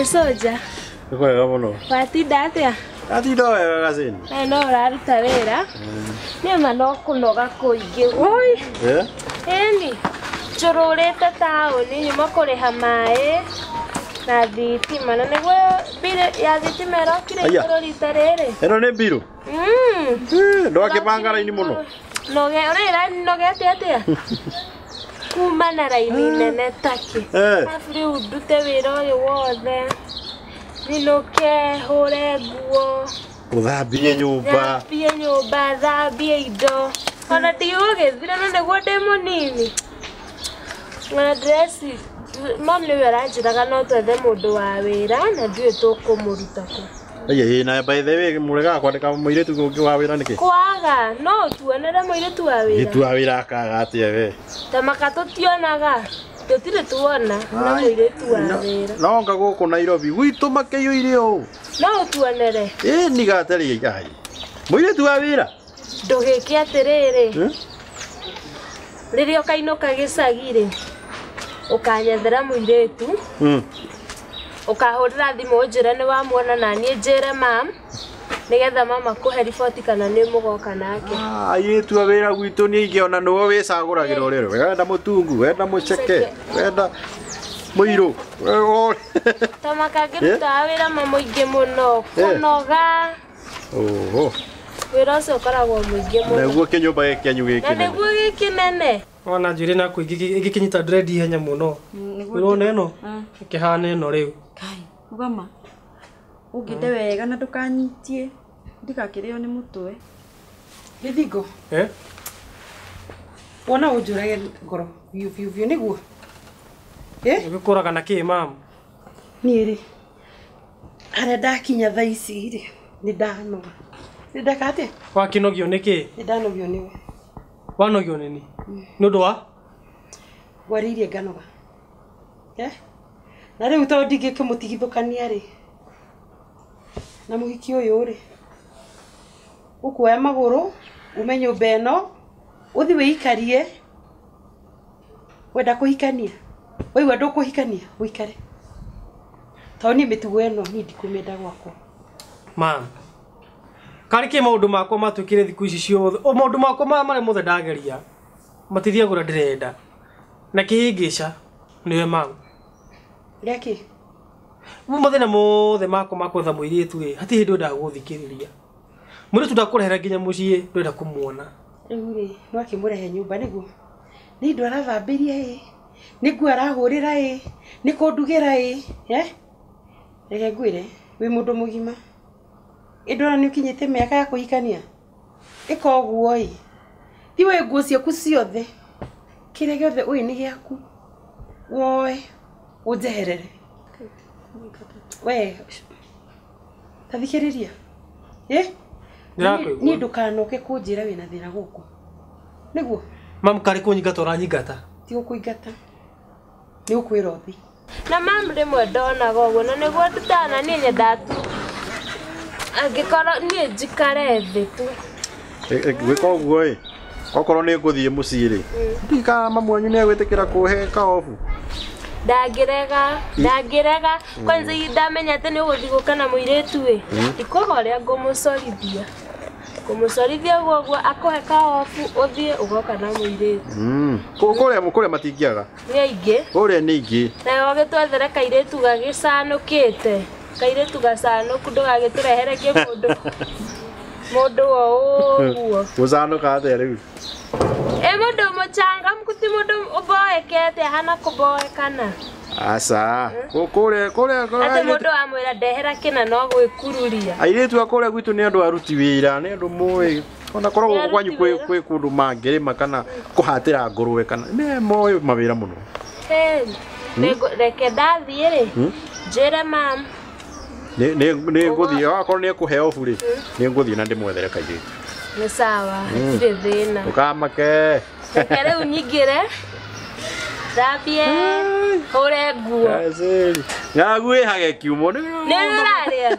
Soja. Nĩ kwega mũno. Watinda atĩa? Atinda wega gacini. No ũraruta wĩra. Nĩ ma no kũnoga kũingĩ. Oi. Eh? Ĩni. Njũrũrĩte taũni nyuma kũrĩha maĩ na thitima na nĩguo mbirũ ya thitima ĩrokire igũrũ rita rĩrĩ. Ĩno nĩ mbirũ? Ndwakĩbanga raini mũno. Noge, ũrĩ nogete atĩa? Kuma na raini nene takĩ. Arabu rĩu ndute wĩra ũyũ wothe. Nyinũke, hũre nguo. Ũthambie nyũmba. Thambie nyũmba, thambie indo. Ona ndigũgĩthira no nĩguo ndĩ mũnini. Na dress, mam nĩwe aranjĩraga no twethe mũndũ wa wĩra na ndiũĩ tũkũmũruta kũ. Ĩĩ na by the way mũregaga kwandĩka mũirĩtu ũngĩ wa wĩra nĩkĩ? Kwaga, no tuonere mũirĩtu wa wĩra. Mũirĩtu wa wĩra akaga atĩa we? Ta maka tũtionaga. Tũtirĩ tuona na mũirĩtu wa wĩra. No anga gũkũ Nairobi gwitũ makĩiyũire ũũ. No ũtuonere. Ĩĩ nigaterĩ ai. Mũirĩtu wa wĩra? Ndũgĩke atĩrĩrĩ. Rĩrĩa ũkainũka gĩcagi rĩ, ũkanyethera mũirĩtu. Ũkahũrĩra thimũ ũnjĩre nĩ wamuona na niĩ njĩre mam nĩgetha mama kũhe riboti kana nĩ mũgoka nake. Airĩtu a wĩra gwitũ nĩ aingĩ ona nĩwe wĩcagũragĩra ũrĩa wenda mũtungu, wenda mũceke, wenda mũirũ. Ta makangĩrutaga wĩra ma mũingĩ mũno, kũnoga. Oho. Wĩra ũcio ũkoragwo mũingĩ mũno. Nĩguo kĩnyũmba gĩkĩ kĩanyu gĩkĩ nene. Na nĩguo gĩkĩ nene. Ona njuĩrĩ naku ĩngĩkĩnyita dread ihenya mũno. Ũrona ĩno? Ĩkĩhana ĩno rĩu. Kai, ugama. Ũngĩte wega na ndũkanyitie. Ndikakĩrĩo nĩ mũtwe. Gĩthingo. Eh? Wona ũnjũrage ngoro biũ biũ biũ nĩguo. Eh? Ũgĩkũraga na kĩ mam? Niĩ rĩ, harĩa ndakinya thaa ici rĩ, nĩ ndanoga. Nĩ ndeka atĩa? Wakĩnogio nĩ kĩ? Nĩ ndanogio nĩwe. Wanogio nĩ ni? Nĩ ũndũ wa? Ngwarĩirie nganoga. Eh? Na rĩu tondũ ndingĩkĩmũtigithũkania rĩ, na mũhiki ũyũ rĩ, ũkuoya magũrũ ume nyũmba ĩno ũthiĩ wĩikarie. Wenda kũhikania, waigua ndũkũhikania ũikare, tondũ niĩ mĩtugo ĩno niĩ ndikũmĩenda gwakwa. Mam, karĩ kĩ maũndũ makwa matuĩkire thikũ ici ciothe, o maũndũ makwa marĩa mothe ndageria matithiaga ũrĩa ndĩrenda, na kĩhĩngĩca nĩwe mam. Rĩa kĩ? Mathĩna mothe makwa ma gwetha mũirĩtu rĩ, hatirĩ hĩndĩ wendaga gũthikĩrĩria. Mũirĩtu ndakũrehera nginya mũciĩ ndwenda kũmuona. Rĩu rĩ, no akĩmũrehe nyũmba nĩguo? Nĩ indo arathambĩria ĩ, nĩ nguo arahũrĩra ĩ, nĩ kũndugĩra ĩ, eh? Reke ngwĩre, wĩ mũndũ mũgima. Ĩ ndũrona nĩ ũkinyĩte mĩaka ya kũhikania? Ĩka ũguo ĩ. Thiĩ woe nguo ciaku ciothe. Kĩrĩa gĩothe ũĩ nĩ gĩaku. Woe, ũnjeherere. We, ta thikĩrĩria. Ĩ? Niĩ ndũkanoke kũnjĩra wĩna thĩna gũkũ. Nĩguo? Mam, karĩ kũnyingata ũranyingata? Ti gũkũingata. Nĩ gũkwĩra ũthiĩ. Na mam rĩmwe ndonaga ũguo na nĩguo ndutana niĩ nyendaga tu. Angĩkorwo niĩ njikare thĩ tu. Gwĩka ũguo ĩ, okorwo nĩ ngũthiĩ mũciĩ rĩ, ndiũĩ kana mamu wanyu nĩ egwĩtĩkĩra kũhe kaobu. Ndangĩrega, ndangĩrega. Kwanza ndamenya atĩ nĩ ũgũthiĩ gũka na mũirĩtu ĩ, ndikwaga ũrĩa ngũmũcorithia. Kũmũcorithia ũguo ũguo akũhe kaobu ũthiĩ ũgoka na mũirĩtu. Kũrĩa matingĩaga. Nĩ aingĩ. Kũrĩa nĩ aingĩ. Nawe ũgĩtwethere kairĩtu gagĩcanũkĩte. Kairĩtu gacanũku ndũgagĩtũrehere kĩmũndũ. Mũndũ o ũguo. Gũcanũka atĩa rĩu? Ĩ mũndũ mũchangamku ti mũndũ ũboekete ahana kũboekana. Aca, kũrĩa kũrĩa atĩ mũndũ amwĩra ndehera kĩna no gwĩkururia. Airĩtu a kũrĩa gwitũ nĩ andũ aruti wĩra, nĩ andũ moĩ. Ona korwo gũkũ kwanyu kwĩ kũndũ mangĩrĩma kana kũhatĩra ngũrwe kana nĩ moĩ mawĩra mũno. Reke ndathiĩ rĩ, njĩre mam. Nĩ ngũthiĩ, akorwo nĩ ekũhe obu rĩ, nĩ ngũthiĩ na ndĩmwethere kairĩtu. Nĩ sawa, hatirĩ thĩna. Ndũkamake. Reke rĩu nyingĩre. Thambie, hũre nguo. Ng'aragu ĩhage kiumo. Nĩ ũrarĩa?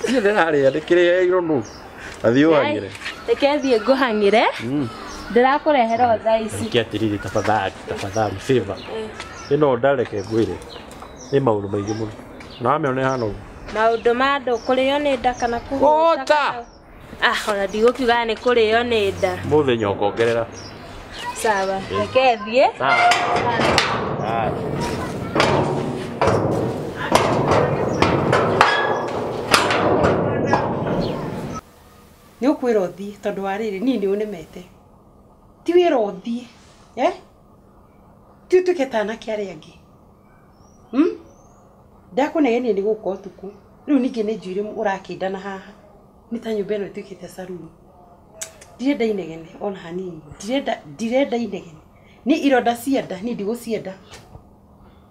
Niĩ ndĩrarĩa, ndĩkĩrĩairwo nũ. Athiĩ ũhang'ĩre. Reke thiĩ ngũhang'ĩre. Ndĩrakũrehera o thaa ici. Reke atĩrĩrĩ, tafadhali, tafadhali, favor. Ĩno ndareke ngwĩre. Nĩ maũndũ maingĩ mũno. Na amĩone hana ũguo. Maũndũ ma andũ kũrĩo nĩ nda kana kũhũta. Kũhũta! Ah, ona ndigũkiuga nĩ kũrĩo nĩ nda. Mũthenya ũkongerera. Sawa, reke thiĩ. Sawa. Haya. Nĩ ũkwĩra ũthiĩ tondũ wa rĩrĩ niĩ nĩ ũnemete. Ti wĩra ũthiĩ. Eh? Ti ũtuĩke ta anake arĩa angĩ. Ndakũnegenia nĩ gũka ũtukũ. Rĩu ningĩ nĩ njuĩrĩ ũrakĩnda na haha. Nĩ ta nyũmba ĩno ĩtuĩkĩte saruni. Ndirenda inegene ona hanini. Ndirenda inegene. Nĩ ironda cia nda, niĩ ndigũcienda.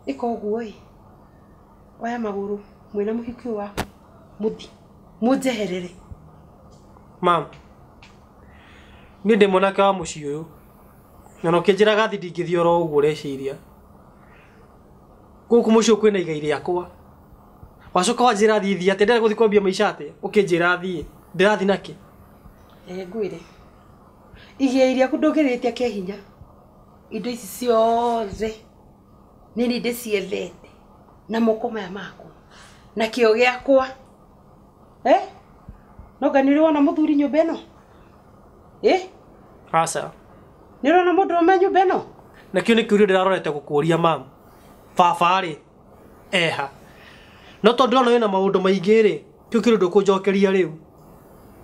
Ĩka ũguo ĩ. Oya magũrũ mwĩna mũhiki ũyũ waku. Mũthiĩ. Mũnjeherere. Mam, niĩ ndĩ mwanake wa mũciĩ ũyũ na no kĩnjĩraga thi ndingĩthiĩ oro ũguo ũreciria. Gũkũ mũciĩ ũyũ kwĩna igai rĩakwa. Wacoka wanjĩra thiĩ thiĩ atĩa? Ndĩrenda gũthiĩ kwambia maica atĩa? Ũkĩnjĩra thiĩ. Ndĩrathiĩ nakĩ? Reke ngwĩre. Igai rĩaku ndũngĩrĩtia kĩa hinya. Indo ici ciothe nĩ niĩ ndĩciethete na moko maya makwa na kĩo gĩakwa. Eh? No nga nĩ ũrĩ wona mũthuri nyũmba ĩno? Eh? Aca. Nĩ ũrona mũndũrũme nyũmba ĩno? Nakĩo nĩ kĩũria ndĩrarorete gũkũria mam. Baba rĩ, eha. No tondũ ndĩrona wĩna maũndũ maingĩ rĩ, kĩu kĩũria ndũkũnjokeria rĩu.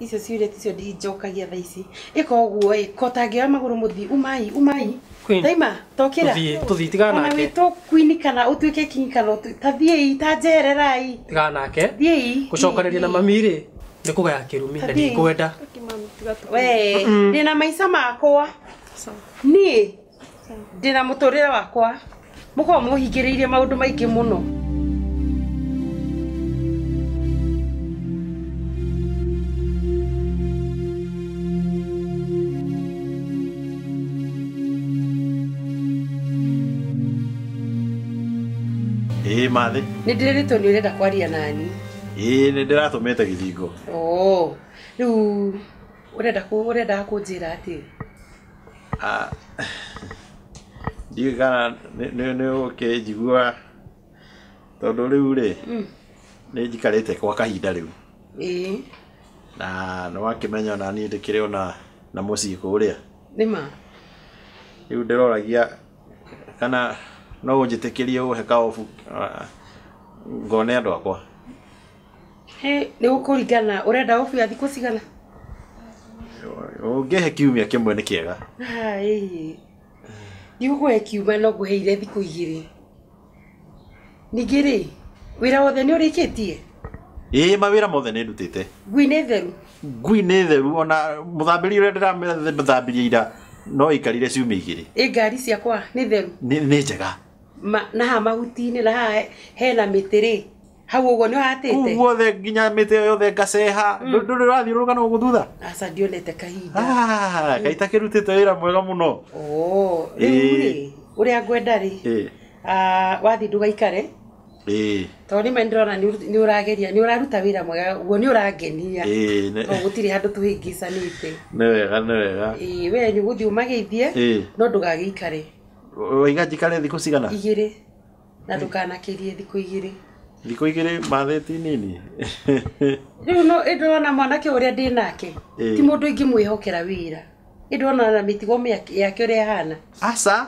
Icio ciũria ticio ndinjokagia thaa ici. Ĩka ũguo ĩ, ko tangĩoya magũrũ mũthiĩ, umai, umai. Queen. Taima, tokĩra. Tũthiĩ tigana Ona nake. wĩtwo queen kana ũtuĩke king kana ta thiĩi, ta njehererai. Tigana nake. Thiĩi. Gũcokanĩria na mami rĩ, nĩ kũgaya kĩrumi na Tathiĩ. ndikwenda. We, ndĩna maica makwa. Niĩ ndĩna mũtũrĩre wakwa. Mũkoragwo mũhingĩrĩirie maũndũ maingĩ mũno. Ĩĩ mathĩ. Nĩ ndĩrĩtwo nĩ ũrenda kwaria nani. Ĩĩ nĩ ndĩratũmĩte gĩthingo. Oh, rĩu ũrenda kũnjĩra atĩ? Ah, ndiũĩ kana nĩ ũkĩnjigua tondũ rĩu rĩ nĩ njikarĩte kwa kahinda rĩu. Ĩĩ. Na nĩ wakĩmenya ona niĩ ndĩkĩrĩ ona na mũciĩ kũrĩa. Nĩ ma. Rĩu ndĩroragia kana no ũnjĩtĩkĩrie ũhe kaobu ngone andũ akwa. He, nĩ gũkũringana ũrenda obu ya thikũ cigana? Ũngĩhe kiumia kĩmwe nĩ kĩega. Ĩĩ. Ndigũkũhe kiumia no ngũheire thikũ igĩrĩ. Ningĩ rĩ, wĩra wothe nĩ ũrĩkĩtie? Ĩĩ mawĩra mothe nĩ ndutĩte. Ngui nĩ theru? Ngui nĩ theru ona mũthambĩrie ũrĩa ndĩramũthambirie ira no ikarire ciumia igĩrĩ. Ĩ ngari ciakwa nĩ theru? Nĩ njega. Na haha mahuti-inĩ na haha hena mĩtĩ rĩ, hau ũguo nĩ ũhatĩte? Kũu guothe nginya mĩtĩ yothe ngaceha. Ndũrĩ ũrathiũrũrũka na gũkũ thutha? Aca ndionete kahinda. Ah, kaita kĩrutĩte wĩra mwega mũno. Oh, rĩu rĩ, ũrĩa ngwenda rĩ, wathiĩ ndũgaikare. Ĩĩ. Tondũ nĩ ma nĩndĩrona nĩ ũrageria, nĩ ũraruta wĩra mwega, ũguo nĩ ũrangenia. Ĩĩ. Tondũ gũtirĩ handũ tũhĩngĩcanĩte. Nĩ wega, nĩ wega. Ĩĩ, we nĩ ũgũthiĩ ũmageithie, no ndũgagĩikare. Waiga njikare thikũ cigana? Igĩrĩ. Na ndũkanakĩrie thikũ igĩrĩ. Thikũ igĩrĩ mathĩ ti nini. Rĩu no ndĩrona mwanake ũrĩa ndĩ nake. Ti mũndũ ingĩmwĩhokera wĩra. Ndĩrona na mĩtigo yake ũrĩa ĩhana. Aca.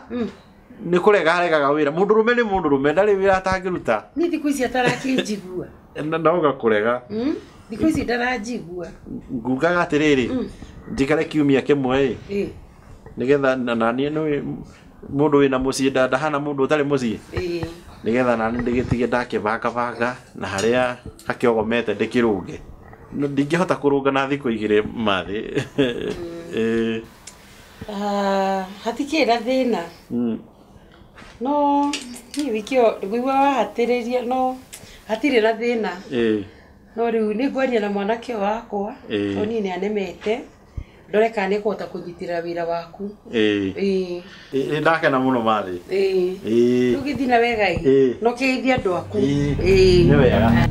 Nĩ kũrega aregaga wĩra. Mũndũrũme nĩ mũndũrũme, ndarĩ wĩra atangĩruta. Niĩ thikũ ici atarakĩnjigua. No gakũrega. Thikũ ici ndaranjigua. Ngugaga atĩrĩrĩ, njikare kiumia kĩmwe ĩ. Nĩgetha na niĩ nĩ mũndũ wĩna mũciĩ ndahana mũndũ ũtarĩ mũciĩ. Nĩgetha nani ndĩgĩtige ndakĩbangabanga na harĩa hakĩogomete ndĩkĩrũnge. Ndingĩhota kũrũnga na thikũ igĩrĩ mathĩ. Hatikĩrĩ na thĩna. No niĩ wiki ĩyo ngũigua wahatĩrĩria no hatirĩ na thĩna. No rĩu nĩ ngwaria na mwanake ũyũ wakwa tondũ niĩ nĩ anemete. Ndore kana nĩ ekũhota kũnyitĩrĩra wĩra waku. Ĩĩ. Ndakena mũno mathĩ. Ĩĩ. Rĩu gĩthiĩ na wega ĩ. No kĩgeithie andũ aku. Ĩĩ. Nĩ wega.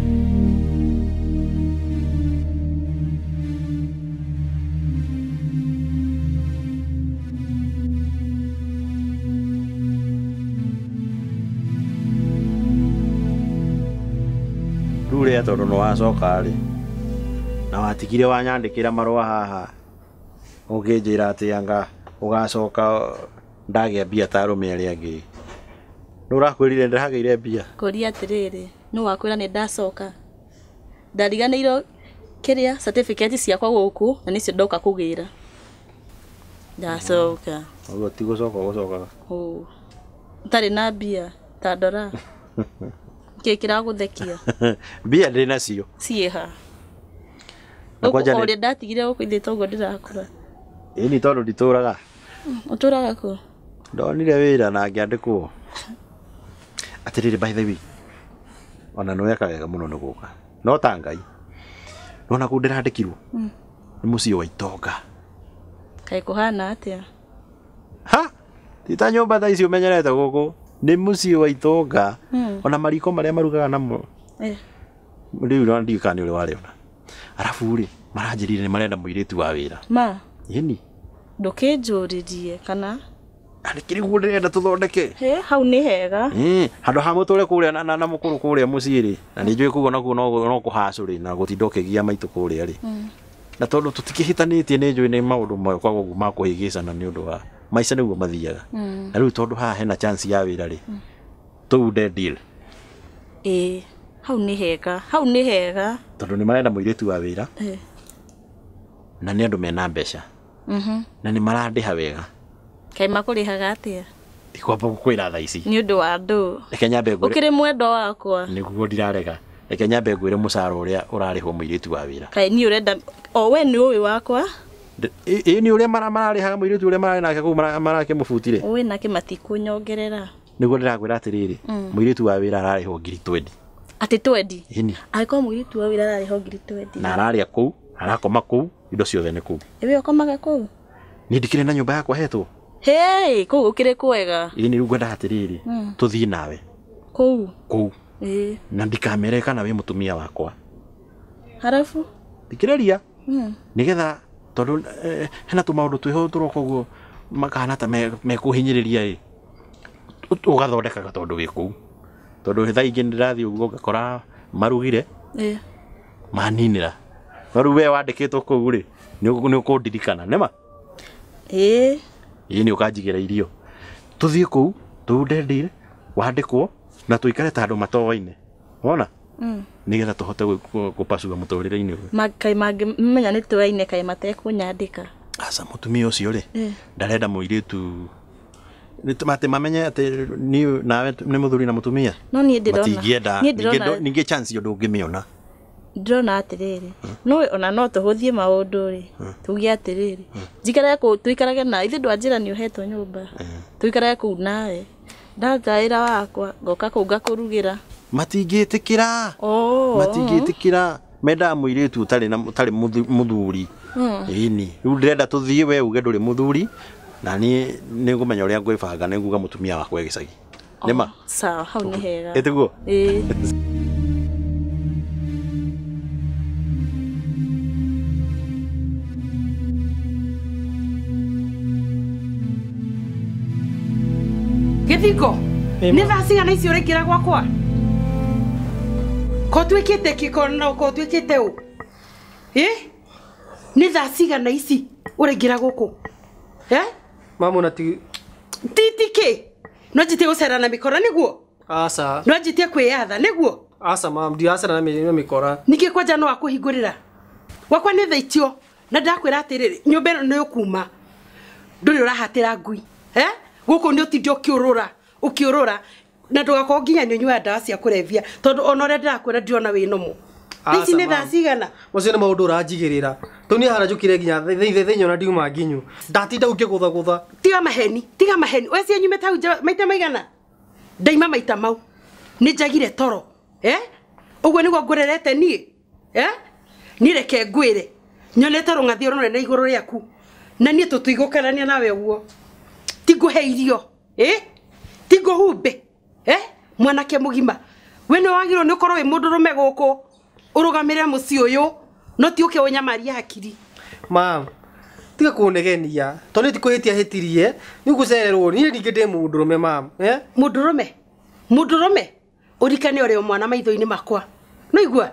Ndĩragĩtĩa tondũ nĩ wacoka rĩ. Na watigire wanyandĩkĩra marũa haha. Ũkĩnjĩra atĩ anga ũgacoka ndagĩa mbia ta arũme arĩa angĩ. Nĩ ũrakwĩrire ndĩragĩire mbia. Kũria atĩrĩrĩ, nũ wakwĩra nĩ ndacoka? Ndariganĩirwo kĩrĩa certificate ciakwa gũkũ na nĩcio ndoka kũgĩra. Ndacoka. Ũguo ti gũcoka ũgũcokaga. Ũ. Ũtarĩ na mbia ta ndora. Kĩ kĩragũthekia? Mbia ndĩ nacio. Ciĩha. Na kwanja Gũkũ ũrĩa ndatigire gũkũ ithe toguo ndĩrakũra. Ĩni tondũ nditũraga. Ũtũraga kũ? Ndonire wĩra na ngĩandĩkwo. Atĩrĩrĩ by the way. Ona nĩ weka wega mũno nĩ gũka. No ta Ngai. Nona kũu ndĩrandĩkirwo. Nĩ mũciĩ wa itonga. Kaĩ kũhana atĩa? Ha! Ti ta nyũmba ta ici ũmenyerete gũkũ. Nĩ mũciĩ wa itonga. Ona mariko marĩa marugaga namo. Rĩu no ndiũĩ kana nĩ ũrĩ warĩona. Arabu rĩ, maranjĩrire nĩ marenda mũirĩtu wa wĩra. Ma? Ĩni. Ndũkĩnjũrĩrie kana? Nĩkĩrĩ guo ndĩrenda tũthondeke. Hĩ, hau nĩ hega. Handũ ha mũtũre kũrĩa na mũkũrũ kũrĩa mũciĩ rĩ, na nĩ njũĩ kũu onakuo no kũhacũ rĩ, na gũtinda ũkĩgia maitũ kũrĩa rĩ. Na tondũ tũtikĩhĩtanĩtie nĩ njũĩ nĩ maũndũ makwa ũguo ma kũhĩngĩcana nĩ ũndũ wa maica nĩguo mathiaga. Na rĩu tondũ haha hena chance ya wĩra rĩ, tũunde deal. Ĩĩ, hau nĩ hega, hau nĩ hega. Tondũ nĩ marenda mũirĩtu wa wĩra. Na nĩ andũ mena mbeca. Na nĩ marandĩha wega. Kaĩ makũrĩhaga atĩa? Ndikwamba gũkwĩra thaa ici. Nĩ ũndũ wa andũ. Reke nyambe ngwĩre. Ũkĩrĩ mwendwa wakwa. Nĩguo ndirarega. Reke nyambe ngwĩre mũcara ũrĩa ũrarĩhwo mũirĩtu wa wĩra. Kaĩ niĩ ũrenda o we nĩ ũĩ wakwa? Ĩĩ nĩ ũrĩa mararĩhaga mũirĩtu ũrĩa mararĩ nake kũu marakĩmũbutire. Ũĩ nake matikũnyongerera. Nĩguo ndĩrakwĩra atĩrĩrĩ, mũirĩtu wa wĩra ararĩhwo ngiri 20. Atĩ 20? Ĩni. Angĩkorwo mũirĩtu wa wĩra ararĩhwo ngiri 20. Na ararĩa kũu, arakoma kũu, indo ciothe nĩ kũu. Ĩwe ũkomaga kũu? Niĩ ndikĩrĩ na nyũmba yakwa hetwo. Hĩ, kũu gũkĩrĩ kwega. Ĩni rĩu ngwendaga atĩrĩrĩ, tũthiĩ nawe. Kũu? Kũu. Ĩĩ. Na ndikamere kana wĩ mũtumia wakwa. Harabu? Thikĩrĩria. Nĩgetha tondũ hena tũmaũndũ twĩho tũroka ũguo makahana ta mekũhinyĩrĩria ĩ. Ũgathondekaga tondũ wĩ kũu. Tondũ thaa ingĩ nĩndĩrathiĩ ũguo ngakora marugire. Ĩĩ. Maninĩra. No rĩu we wandĩkĩtwo kũu rĩ, nĩ ũkũndirikana, nĩma? Ĩĩ. Ĩĩ nĩ ũkanjigĩra irio. Tũthiĩ kũu, tũunde deal, wandĩkwo na tũikare ta andũ matoaine. Wona? Nĩgetha tũhote gũpacua mũtũrĩre-inĩ ũyũ. Kaĩ mangĩmenya nĩ tũaine kaĩ matekũnyandĩka. Aca mũtumia ũcio rĩ, ndarenda mũirĩtu atĩ mamenye atĩ niĩ nawe nĩ mũthuri na mũtumia. No niĩ ndĩrona. Matingĩenda. Ningĩ chance ĩyo ndũngĩmĩona. Ndĩrona atĩrĩrĩ, no ona no tũhũthie maũndũ rĩ, tuge atĩrĩrĩ, njikarage kũu, tũikarage nawe, ithe ndwanjĩra nĩ ũhetwo nyũmba, tũikarage kũu nawe, ndaruta wĩra wakwa, ngoka kũu ngakũrugĩra. Matingĩtĩkĩra. Matingĩtĩkĩra. Mendaga mũirĩtu ũtarĩ mũthuri. Ĩni. Rĩu ndĩrenda tũthiĩ we uge ndũrĩ mũthuri, na niĩ nĩngũmenya ũrĩa ngwĩbanga, nĩnguga mũtumia wakwa e gĩcagi. Nĩma? Sawa, hau nĩ hega. Ĩ tiguo? Ĩĩ. Gĩthingo, nĩ thaa cigana ici ũraingĩra gwakwa? Ko twĩkĩte kĩ ko twĩkĩte ũ? Ĩ? Nĩ thaa cigana ici ũraingĩra gũkũ? Mamu na ti Ti kĩ? No njitie gũcera na mĩkora nĩguo? Aca. No njitie kwĩyatha nĩguo? Aca mam, ndiracera na mĩkora. Ningĩ kwanja no akũhingũrĩra. Gwakwa nĩ thaa itio na ndakwĩra atĩrĩrĩ, nyũmba ĩno nĩ ũkuma. Ndũrĩ ũrahatĩra ngui. Gũkũ nĩ ũtinde ũkĩũrũra, ũkĩũrũra na ndũgakorwo nginya nĩ ũnyuaga ndawa cia kũrebia tondũ ona ũrĩa ndĩrakwĩra ndirona wĩ nomo. Thaa ici nĩ thaa cigana? Macio nĩ maũndũ ũranjigĩrĩra. Tondũ niĩ haha njũkire nginya thĩinĩ ona ndiuma nginyu. Ndatinda ũkĩgũthagũtha. Tiga maheni, tiga maheni. We nyumĩte hau nja maita maigana? Ndaima maita mau. Nĩ njagire toro. Ũguo nĩguo ngũrerete niĩ. Niĩ reke ngwĩre. Nyonete rũng'athio rũnene igũrũ rĩaku. Na niĩ tũtigũkarania nawe ũguo. Tingũhe irio. Tingũhumbe. Mwanake mũgima. We nĩ wagĩrĩirwo nĩ ũkorwo wĩ mũndũrũme gũkũ. Ũrũgamĩrĩre mũciĩ ũyũ. No ti ũke ũnyamarie hakiri. Mam, tiga kũnegenia. Tondũ tikũhĩtia hĩtirie, nĩ ũgũcererwo. Niĩ ningĩ ndĩ mũndũrũme mam. Mũndũrũme? Mũndũrũme? Ũrikane ũrĩ o mwana maitho-inĩ makwa. No igua?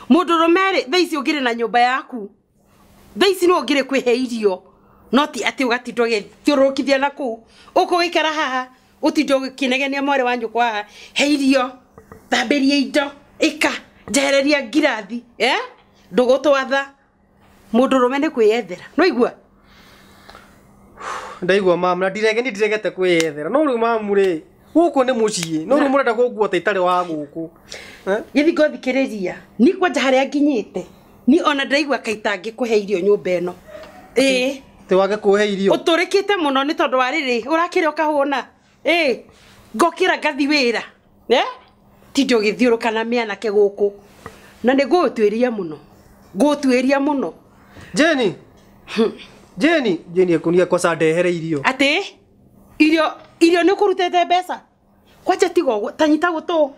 Mũndũrũme rĩ thaa ici ũngĩrĩ na nyũmba yaku. Thaa ici no ũngĩrĩ kwĩhe irio. No ti atĩ ũgatinda ũgĩthiũrũrũkithia na kũu. Ũkũgĩikara haha ũtinde ũgĩkĩnegenia mwarĩ wa nyũkwa haha. He irio. Thambĩria indo. Ĩka. Njehereria ngirathi. Eh? Ndũgũtwatha. Mũndũrũme nĩ kwĩyethera. Nĩwaigua? Ndaigua mamu na ndirege ni ndiregete kwiyethera no riu mamu ri guku ni mucii no riu murenda kungua ta itari wa guku. Gĩthiĩ ngothikĩrĩria ni kwanja harĩa nginyĩte ni ona ndĩraigua kaita ngĩkũhe irio nyũmba ĩno. Ĩĩ ti wage kuhe irio ũtũrĩkĩte mũno nĩ tondũ wa rĩrĩ ũrakĩrĩa ũkahũna. Ĩĩ ngokĩra ngathi wĩra tinde ũgĩthiũrũka na mĩanake gũkũ na nĩ ngũgũtuĩria mũno ngũgũtuĩria mũno. Jeni Jeni Jeni ekunia kosa ndehere irio. Atĩ irio irio nĩ ũkũrutĩte mbeca kwanja tiga ũguo ta nyita gũtũ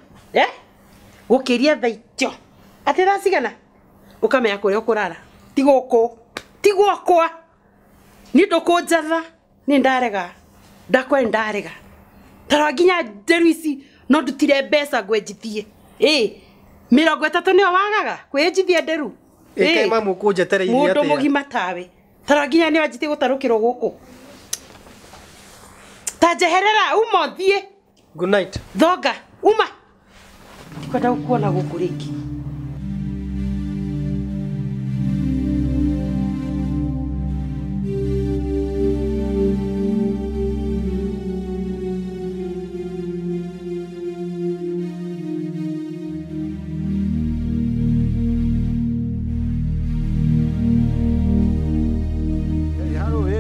gũkĩria thaa icio atĩ thaa cigana ũkamenya kũrĩa ũkũrara ti gũkũ ti gwakwa niĩ ndũkũnjatha niĩ ndarega ndakwa nĩ ndarega tarora nginya nderu ici no ndutire mbeca ngwenjithie. Ĩĩ 30 nĩyo wagaga kwĩnjithia nderu. Ĩĩ mamu ũkũnjetereirie atĩa mũndũ mũgima tawe tarora nginya nĩ wanjĩtie gũtarũkĩrwo gũkũ ta njeherera uma ũthiĩ. Good night. Thonga uma ndikwenda gũkuona gũkũ rĩngĩ.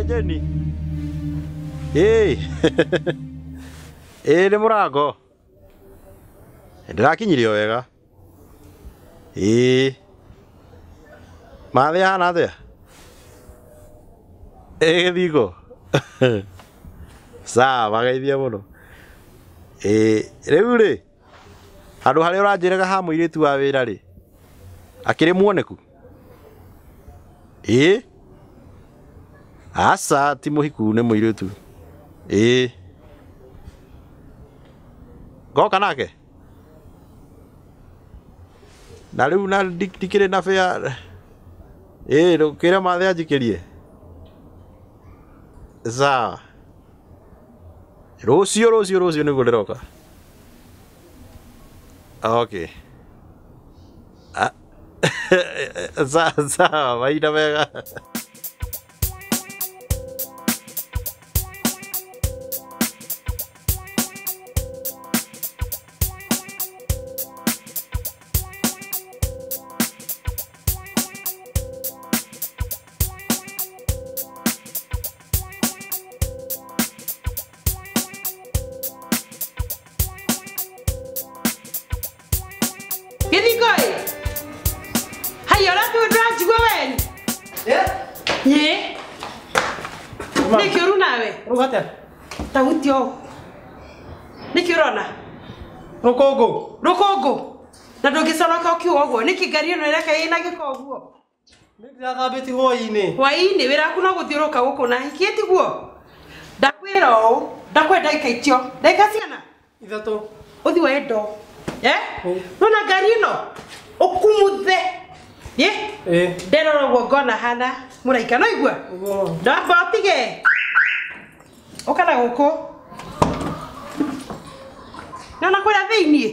Jeni. Ĩĩ. Ĩĩ nĩ mũrango. Ndĩrakinyirio wega. Ĩĩ. Mathĩ ahana atĩa? Ĩĩ gĩthingo. Sawa geithia mũno. Ĩĩ rĩu rĩ handũ harĩa ũranjĩraga ha mũirĩtu wa wĩra rĩ akĩrĩ muoneku? Ĩĩ. Aca ti mũhiku nĩ mũirĩtu. Ĩĩ. Ngoka nake? Na rĩu na ndikĩrĩ na bĩa. Ĩĩ ndũkĩre mathĩ anjikĩrie. Sawa. Rũciũ rũciũ rũciũ nĩguo ndĩroka. Okay. Sawa sawa mahinda mega. Gĩthingo ĩ haiya ũratuĩ ndũranjigua we nyĩ nĩ kĩũru nawe Ũrauga atĩa? ta hutia ũũ nĩkĩ ũrona Rũkũngũ rũkũngũ na ndũngĩconoka ũkiuga ũguo nĩkĩ ngari ĩno ĩreka ĩna gĩko ũguo? Nĩ ndĩrathambĩtie hwaĩ-inĩ. Hwaĩ-inĩ wĩra waku no gũthiũrũrũka gũkũ na hiki tiguo? Ndakwĩra ũũ ndakwenda ndagĩka icio ndagĩka cigana? 3. Ũthiĩ woe ndoo. Nona ngari ĩno ũkumuthe. Nderora ũguo ngona hana mũraika no igua? Ndamba ũtige. Ũka na gũkũ. Nona kũrĩa thĩiniĩ?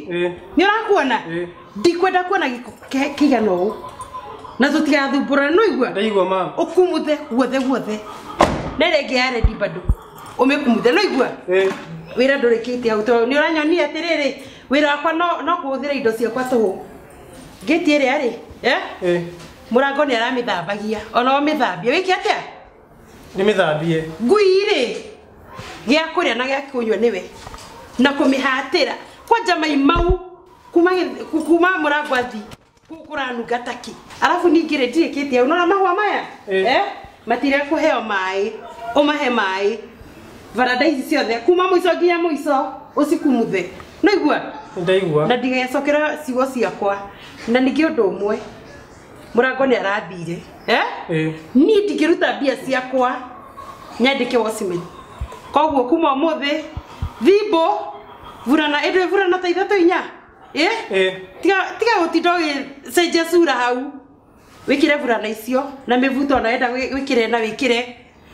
Nĩ ũrakuona? Ndikwenda kuona gĩko kĩigana ũũ. Na tũtigathumbũrane no igua? Ndaigua mama. Ũkumuthe guothe guothe. Na ĩrĩa ĩngĩ ya rendi bado. Ũmĩkumuthe no igua? Wĩra ndũrĩkĩtie hau tondũ nĩ ũranyonia atĩrĩrĩ wĩra wakwa no kũhũthĩra indo ciakwa tũhũ. Ngĩti ĩrĩa rĩ, mũrango nĩ aramĩthambagia ona ũmĩthambie wĩke atĩa? Ndĩmĩthambie. Ngui rĩ gĩa kũrĩa na gĩa kũnyua nĩwe na kũmĩhatĩra kwanja mai mau kuma mũrango athi kũranunga taki. Arabu ningĩ rĩ ndirĩkĩtie hau nona mahũa maya matirekũheo maĩ ũmahe maĩ baranda ici ciothe kuma mũico nginya mũico ũcikumuthe. No igua? Ndaigua. Na ndigecokera ciugo ciakwa na ningĩ ũndũ ũmwe mũrango nĩ arathire. Niĩ ndingĩruta mbia ciakwa nyandĩke watchman. Koguo kuma ũmũthĩ thimbo burana ĩndũ burana ta 3 4 Eh? Tiga tiga gũtinda ũgĩcenjia cura hau. Wĩkĩre burana icio na mĩbuto ona wenda wĩkĩre na wĩkĩre.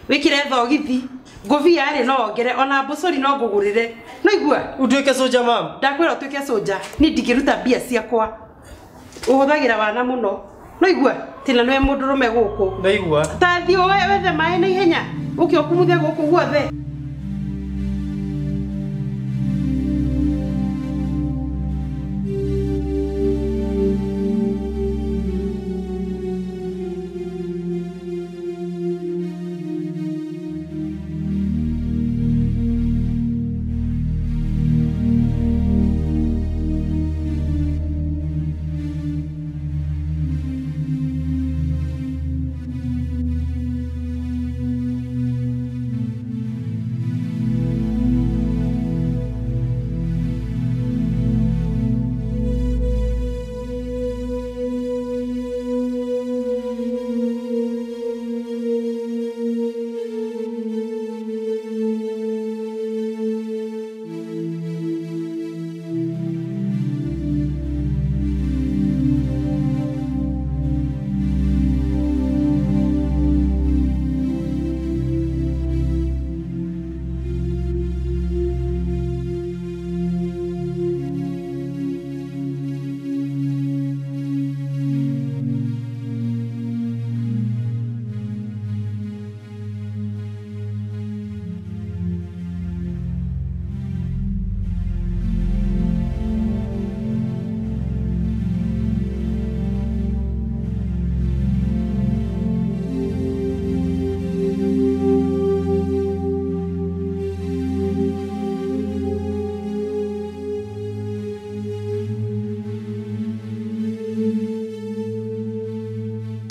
Wĩkĩre thogithi. Ngũbia rĩ no wongere ona mbũcori no ngũgũrĩre. No igua? Ũtuĩke soja mam. Ndakwĩra ũtuĩke soja. Niĩ ndingĩruta mbia ciakwa. Ũhũthagĩra wana mũno. No igua? Tina nĩwe mũndũrũme gũkũ. Ndaigua. Ta thiĩ wethe maĩ na ihenya. Ũke ũkumuthe gũkũ guothe.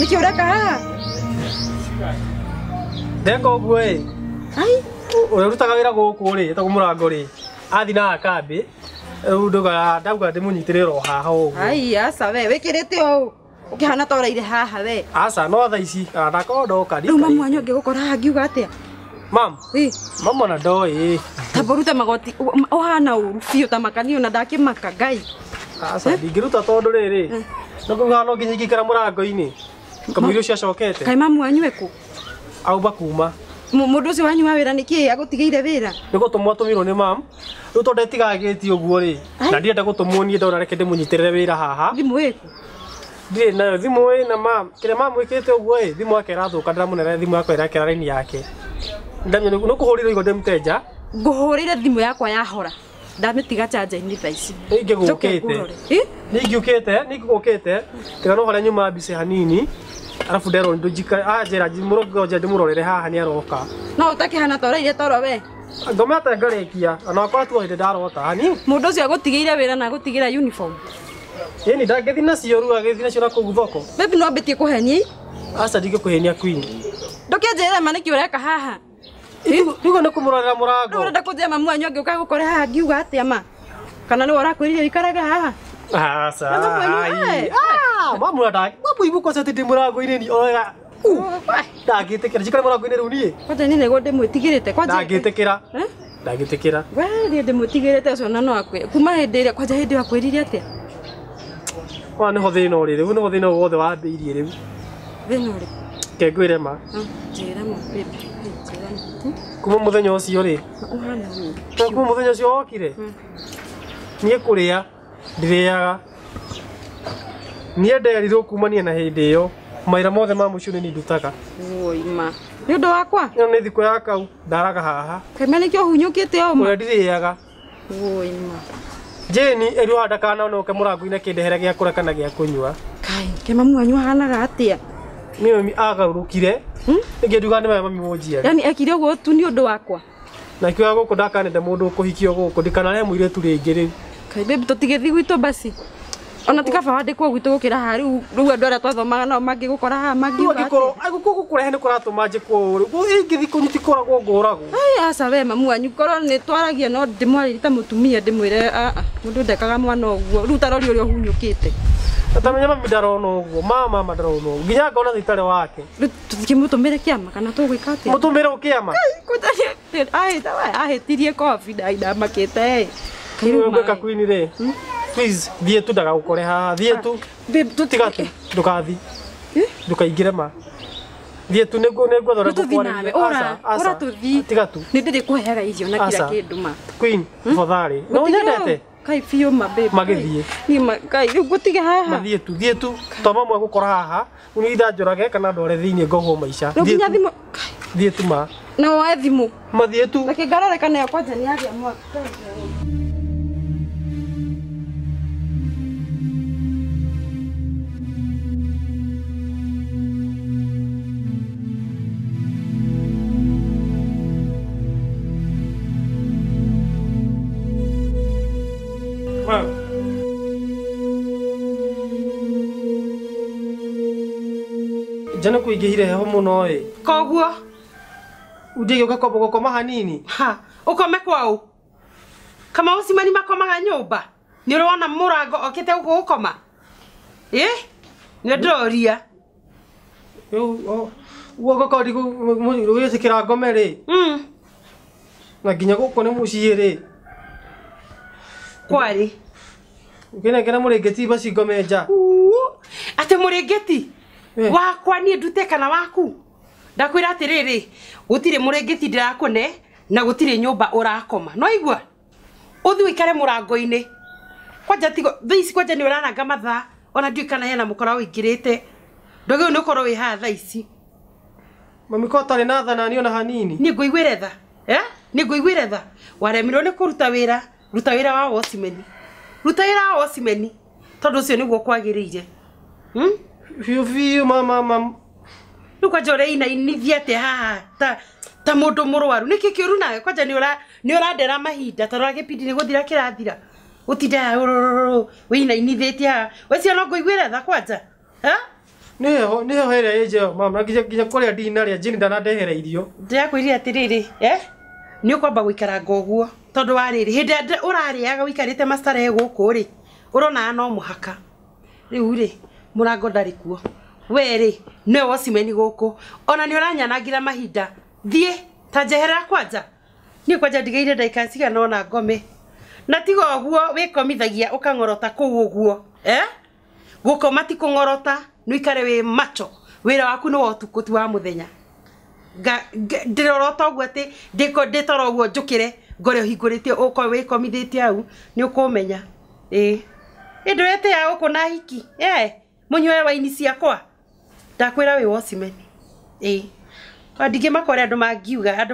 Nĩkĩ ũreka haha? Ndeka ũguo ĩ. Ai, Ũrĩa ũrutaga wĩra gũkũ rĩ, etagwo Mũrango rĩ, athiĩ na kambĩ. Rĩu ndauga ndĩmũnyitĩrĩre o haha ũguo. Ai, aca we, wĩkĩrĩte ũũ. Ũkĩhana ta ũraire haha we. Aca no thaa ici, ndakorwo ndoka. Rĩu mamu wanyu angĩgũkora haha ngiuga atĩa? Mam. Ĩ. Mama ona ndoĩ. Tamba ũrute magoti, ũhana ũru biũ ta makani ona ndakĩmaka Ngai. Aca ndingĩruta tondũ rĩrĩ. No kũhana no nginya ingĩikara mũrango-inĩ. Kamũira ũcio acokete. Kaĩ mamu wanyu ekũ? Auma kuma. Mũndũ ũcio wanyu wa wĩra nĩkĩ agũtigĩire wĩra? Nĩ gũtũmwo atũmirwo nĩ mam. Rĩu tondũ etigaga ũguo rĩ, na ndirenda gũtũmwo niĩ ndona reke ndĩmũnyitĩrĩre wĩra haha. Thimũ ĩkũ? Ndirĩ nayo thimũ ĩ na mam. Kĩrĩa mam wĩkĩte ũguo ĩ, thimũ yake ĩrathũka ndĩramũnere thimũ yakwa ĩrakĩra raini yake. Ndamenya nĩ kũhũrĩrwo igũ ndĩ mũteja. Ngũhũrĩire thimũ yakwa yahora. Ndamĩtiga chanja-inĩ thaa ici. Nĩingĩgũkĩte. Nĩingĩũkĩte, nĩingĩgũkĩte. Tiga no harĩa nyuma mbica hanini. Arafu ndero ndujika anjĩra mũrongo ndĩmũrorere haha nĩ aroka. No ũtakĩhana ta ũraire toro we. Ngomete ngarĩkia ona akorwo tu hĩndĩ ndarota hani. Mũndũ ũcio agũtigĩire wĩra na agũtigĩra uniform. Ĩni ndangĩthiĩ nacio rĩu agĩthiĩ nacio na kũu thoko. Baby no ambĩtie kũhenia. Aca ndingĩkũhenia queen. Ndũkĩnjĩre ma nĩkĩ ũreka haha? Rĩu nĩ kũmũrorera mũrango. Rĩu ũrenda kũnjĩra mamu wanyu angĩũka gũkore haha ngiuga atĩa ma? Kana nĩwe ũrakwĩrire ũikarage haha? Aca. Ah, mamu nda. Mamu ibuko cete ndi mũrango-inĩ ni oya. Ndangĩtĩkĩra njikare mũrango-inĩ rĩu niĩ. Kwanja niĩ nĩguo ndĩmwĩtigĩrĩte kwanja. Ndangĩtĩkĩra. Ndangĩtĩkĩra. We niĩ ndĩmwĩtigĩrĩte ũcio na no akwe. Kuma hĩndĩ ĩrĩa kwanja hĩndĩ ĩyo akwĩrire atĩa? Wa nĩho thĩna ũrĩ rĩu nĩho thĩna wothe wambĩirie rĩu. Thĩna ũrĩkũ? Ke ngwĩre ma. Njĩra ma baby. Njĩra ma. Kuma mũthenya ũcio rĩ. Ũhana ũũ. Kuma mũthenya ũcio wokire. Niĩ kũrĩa ndirĩaga. Niĩ nderirwo kumania na hĩndĩ ĩyo mawĩra mothe ma mũciĩ nĩ ndutaga. Woi ma. Nĩ ũndũ wakwa? Ĩno nĩ thikũ ya kau ndaraga haha. Kaima nĩkĩo ũhunyũkĩte ũũ ma? Kũrĩa ndirĩaga. Woi ma. Jane erirwo haha ndakanone ũke mũrango-inĩ akĩndehere gĩa kũrĩa kana gĩa kũnyua. Kai, kaĩ mamu wanyu ahanaga atĩa? Nĩ mami agarũrũkire. Ningĩ nduga nĩ mami mũnjiari. Yaani ekire ũguo tu nĩ ũndũ wakwa? Na kiuga gũkũ ndakanende mũndũ ũkũhikio gũkũ ndikanarehe mũirĩtu rĩngĩ rĩu. Kai baby tũtigĩthiĩ gwitũ basi. Ona ti kaba wandĩkwo gwitũ gũkĩra haha rĩu rĩu andũ arĩa twathomaga nao mangĩgũkora haha mangiuga atĩa? Angĩkorwo gũkũ kũrehe nĩ kũratũma njĩkwo ũũ ingĩthiĩ kũnyiti kũragwo ngũragwo. Ai aca we mamu wanyu korwo nĩ twaragia no ndĩmwarĩrie ta mũtumia ndĩmwĩre a mũndũ ndekaga mwana ũguo rĩu tarori ũrĩa ũhunyũkĩte. Atamenya mami ndarona ũguo mama ndarona ũguo nginya ngona thitarĩ wake. Rĩu tũkĩmũtũmĩre kĩama kana tũgwĩka atĩa? Mũtũmĩre kĩama? Ahĩtirie kobi ndamakĩte. Rĩu ngwĩka queen rĩ. Please thiĩ tu ndagagũkore haha thiĩ tu. Babe, tu Tiga tu ndũkathi. Ndũkaingĩre ma. Thiĩ tu nĩguo nĩngwetha Tũthiĩ nawe. Ora, ora tũthiĩ. Tiga tu. Nĩ ndĩrĩkũheaga irio na kila Aca. kĩndũ ma. Queen, tafadhali. No nyendete. Kai biũ ma babe. Magĩthiĩ. Niĩ ma kai rĩu ngũtiga haha. Mathiĩ tu, thiĩ tu. To mamwe gũkora haha, unitha njũrage kana ndware thĩinĩ ngohwo maica. Rĩu Thiĩ nginya tu. thimũ. Kai, Thiĩ tu ma. Na woe thimũ. Mathiĩ tu. Reke ngarore kana yo kwanja nĩ yagĩa mwaki. Ma. Jana kũingĩhire heho mũno ĩ. Koguo Ũndigĩũka kwamba gũkoma hanini. ha ukome kwau kama ucimani makomaga nyumba ni urona murango okite guku gukoma ĩ nĩ ndĩroria. Rĩu ũguo ngũkorwo ndigũgĩtĩkĩra ngome rĩ. Na nginya gũkũ nĩ mũciĩ rĩ. Kwarĩ Ũkĩnengera mũrĩngĩti baci ngome nja. Atĩ mũrĩngĩti wakwa niĩ ndute kana waku ndakwĩra atĩrĩrĩ gũtirĩ mũrĩngĩti ndĩrakũne na gũtirĩ nyũmba ũrakoma no igua ũthiĩ ũikare mũrango-inĩ kwanja tigo thaa ici kwanja nĩ ũrananga mathaa ona ndiũĩ kana hena mũkora ũingĩrĩte ndwagĩrĩirwo nĩ ũkorwo wĩ haha thaa ici. Mami ko ũtarĩ na tha nani ona hanini. Niĩ ngũiguĩre tha niĩ ngũiguĩre tha waremirwo nĩ kũruta wĩra ruta wĩra wa watchman ruta wĩra wa watchman tondũ ũcio nĩguo kwagĩrĩire. Biũ biũ mama mama. Rĩu kwanja ũreinainithia atĩa haha ta mũndũ mũrwaru nĩkĩ kĩũru nawe kwanja nĩ ũrandera mahinda ta rora gĩbindi nĩ gũthira kĩrathira ũtinda wĩinainithĩtie haha wecio no ngũiguĩre tha kwanja. Nĩ heho ĩrĩa ĩ njeo mama na nginya kũrĩa ndinarĩa Jane ndanandehera irio. Ndĩrakwĩrire atĩrĩrĩ nĩ ũkwamba gũikaranga ũguo tondũ wa rĩrĩ hĩndĩ ĩrĩa ũrarĩaga ũikarĩte mastarehe gũkũ rĩ ũronaga no mũhaka rĩu rĩ mũrango ndarĩ kuo we rĩ nĩwe watchman gũkũ ona nĩ ũranyanangĩra mahinda thiĩ ta njeherera kwanja niĩ kwanja ndigĩire ndagĩka cigana ũna ngome na tiga ũguo wĩkomithagia ũkang'orota kũu ũguo gũkoma ti kũng'orota nĩ ũikare wĩ macho wĩra waku nĩ wa ũtukũ ti wa mũthenya ndĩrorota ũguo atĩ ndĩtoro ũguo njũkĩre ngore ũhingũrĩtie ũkorwo wĩkomithĩtie hau nĩ ũkũmenya ĩĩ ndũretĩaga gũkũ na hiki mũnyue waini ciakwa ndakwĩra wĩ watchman ĩĩ ndingĩmaka ũrĩa andũ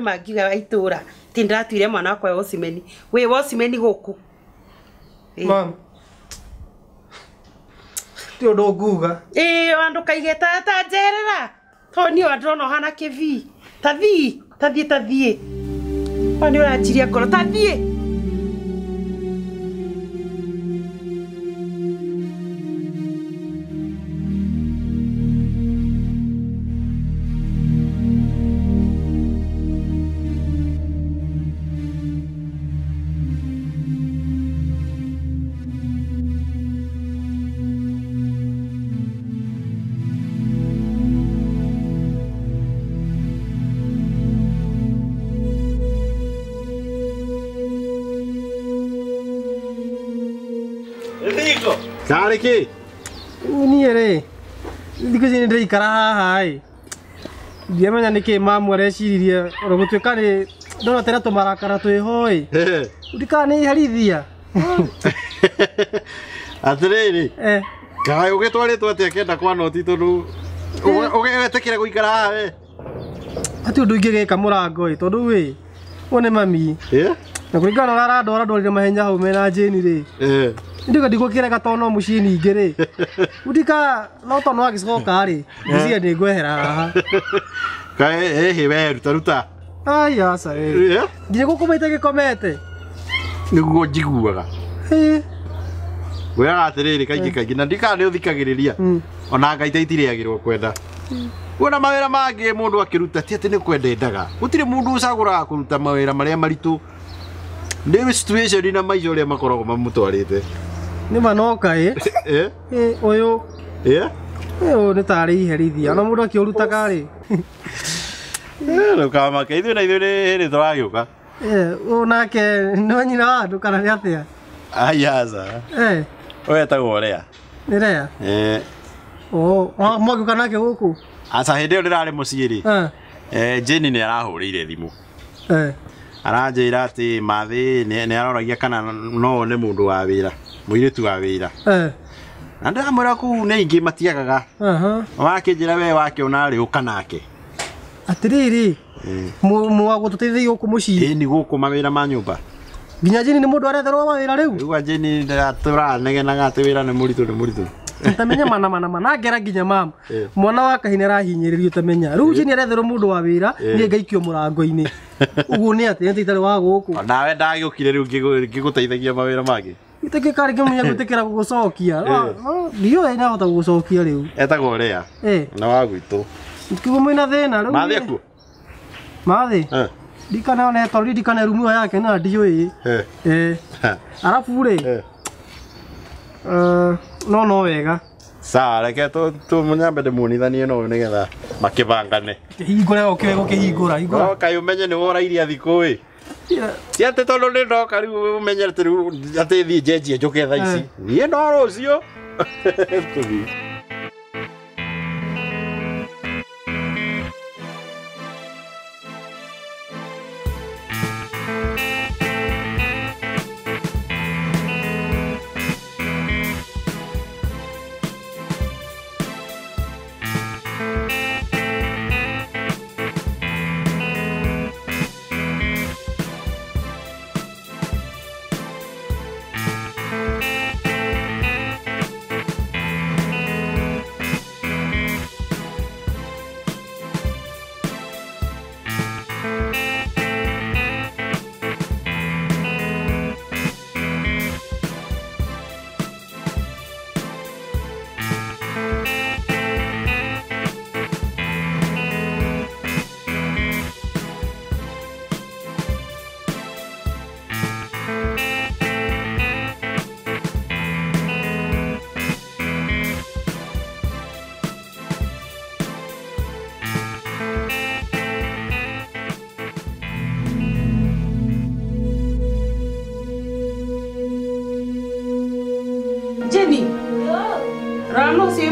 mangiuga a itũũra atĩ ndĩratuire mwana wakwa watchman wĩ watchman gũkũ. Mama ti ũndũ nguga ĩĩ ona ndũkaige ta njerera tondũ niĩ ndĩrona ũhana kĩbii ta thiĩ ta thiĩ ta thiĩ ona nĩ ũranjiria ngoro ta thiĩ. Karĩ kĩ? Niĩ rĩ thikũ ici nĩ ndĩraikara haha ĩ ndiamenya nĩkĩ mamu areciririe ona gũtuĩka nĩ ndona tena tũmarakara twĩho ĩ ndikana nĩ iherithia. Atĩrĩrĩ kaĩ ũgĩtwarĩtwo atĩa kenda kwa noti tondũ ũgetĩkĩra gũikara haha we? Hatirĩ ũndũ ingĩgĩka mũrango ĩ tondũ ĩ ũyũ nĩ mami na kũringana na ũrĩa arandwara ndwarire mahenya hau mena Jane rĩ ndika ndigũkĩrega tondũ no mũciĩ ningĩ rĩ ndika no tondũ agĩcoka rĩ ngwĩciria nĩ ngwehera haha. Kaĩ ĩhĩ we ruta ruta. Ai aca ĩ nginya gũkũ maita gĩkomete nĩguo njiguaga wĩraga atĩrĩrĩ kaingĩ kaingĩ na ndikana nĩ ũthikagĩrĩria ona ngaita itirĩagĩrwo kwenda kuona mawĩra mangĩ mũndũ akĩruta ti atĩ nĩ kwenda endaga gũtirĩ mũndũ ũcagũraga kũruta mawĩra marĩa maritũ nĩ situation na maica ũrĩa makoragwo mamũtwarĩte. Nĩ manoka ĩ ũyũ ũyũ nĩ tarĩ iherithia ona mũndũ akĩũrutaga rĩ ndũkamake ithuĩ na ithuĩ nĩ hĩndĩ tũragĩũka. Ũyũ nake nĩ nyina wa andũ kana nĩ atĩa? Ayaza. Eh. Ũyũ etagwo Lea. Nĩ Lea? Eh. Oh, mwagĩũka nake gũkũ? Aca hĩndĩ ĩyo ndĩrarĩ mũciĩ rĩ. Eh. Jane nĩ arahũrĩire thimũ. Eh. Aranjĩra atĩ Mathĩ nĩ aroragia kana no one mũndũ wa wĩra, mũirĩtu wa wĩra. Eh. Na ndĩramwĩra kũu nĩ aingĩ matiagaga. Aha. Wakĩnjĩra we wakĩona rĩ ũka nake. Atĩrĩrĩ. Mwagũtũteithagia gũkũ mũciĩ? Ĩĩ nĩ gũkũ mawĩra ma nyũmba. Nginya Jane nĩ mũndũ aretherwo mawĩra rĩu? Rĩu Jane tũranegenaga atĩ wĩra nĩ mũritũ nĩ mũritũ. Utamenya mana mana mana ngera nginya mama. Mwana wa kahina arahinyĩrĩrio utamenya. Rĩu Jane aretherwo mũndũ wa wĩra niĩ ngaikio mũrango-inĩ. Ũguo nĩ atĩ nĩ itarĩ wa gũkũ. Nawe ndagĩũkire rĩu ngĩgũteithagia mawĩra mangĩ. Gĩtĩkĩ karĩ kĩmenya gwĩtĩkĩra gũgũcokia. Ndiũĩ nĩahota gũgũcokia rĩu. Etagwo Lea. Na wa gwitũ. Kiugo mwĩna thĩna rĩu. Mathĩ akuo? Mathĩ? Ndikana one tondũ ndikana rumu ĩyo yake na ndiũĩ. Eh. Arabu rĩ. No no wega. Sawa reke tũmũnyambe ndĩmuonithanie no nĩgetha makĩbangane. Hingũra ũkĩwe gũkĩhingũra hingũra. No kaĩ ũmenye nĩ worairia thikũ ĩ. Ti atĩ tondũ nĩ ndoka rĩu ũmenye atĩ rĩu atĩ thiĩ njenjie njũke thaa ici. Niĩ no rũciũ. Tũthiĩ.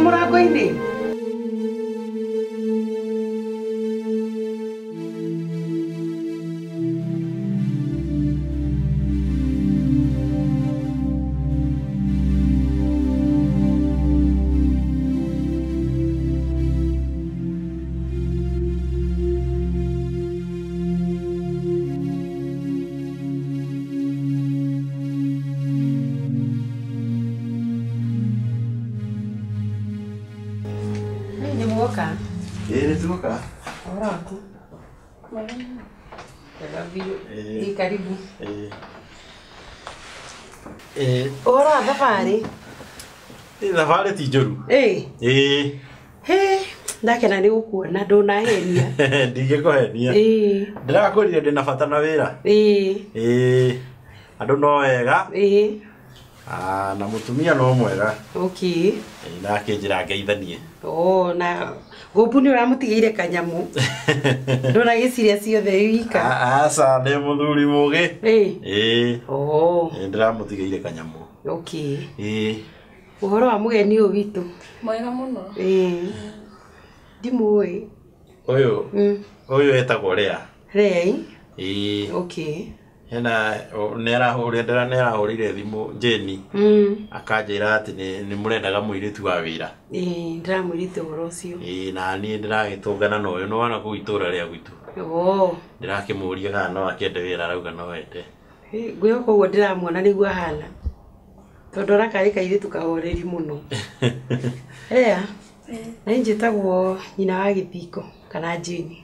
Mũrango-inĩ. Karibu. Ũhoro wa thabarĩ? Thabarĩ ti njũru. Ĩĩ. Ndakena nĩ gũkuona ndũnahenia. Ndingĩkũhenia. Ndĩrakwĩrire ndĩna bata na wĩra. Ĩĩ. Andũ no wega. Ĩĩ. Na mũtumia no mwega. Okay. Ndakĩnjĩra ngeithanie. Oh, na gũmbu nĩ ũramũtigĩire kanyamũ. Ndũnagĩciria ciothe wika. Aca ndĩ mũthuri mũgĩ. Ĩĩ. Oh. Ndĩramũtigĩire kanyamũ. Okay. Ĩĩ. Ũhoro wa mũgeni ũyũ witũ? Mwega mũno. Ĩĩ. Ndimũĩ. Ũyũ? Ũyũ etagwo Lea. Lea? Ĩĩ. Okay. Hena nĩ arahũrĩire thimũ Jane. Akanjĩra atĩ nĩ mũrendaga mũirĩtu wa wĩra. Ĩĩ ndĩramwĩrĩte ũhoro ũcio. Ĩĩ na niĩ ndĩragĩtũngana na ũyũ nĩwona kũu itũra rĩa gwitũ. Oh. Ndĩrakĩmũria kana no akĩende wĩra arauga no ende. Ngwĩhoka ũguo ndĩramuona nĩguo ahana. Tondũ arakarĩ kairĩtu kahoreri mũno. Lea. Na niĩ njĩtagwo nyina wa Gĩthiko kana Jane.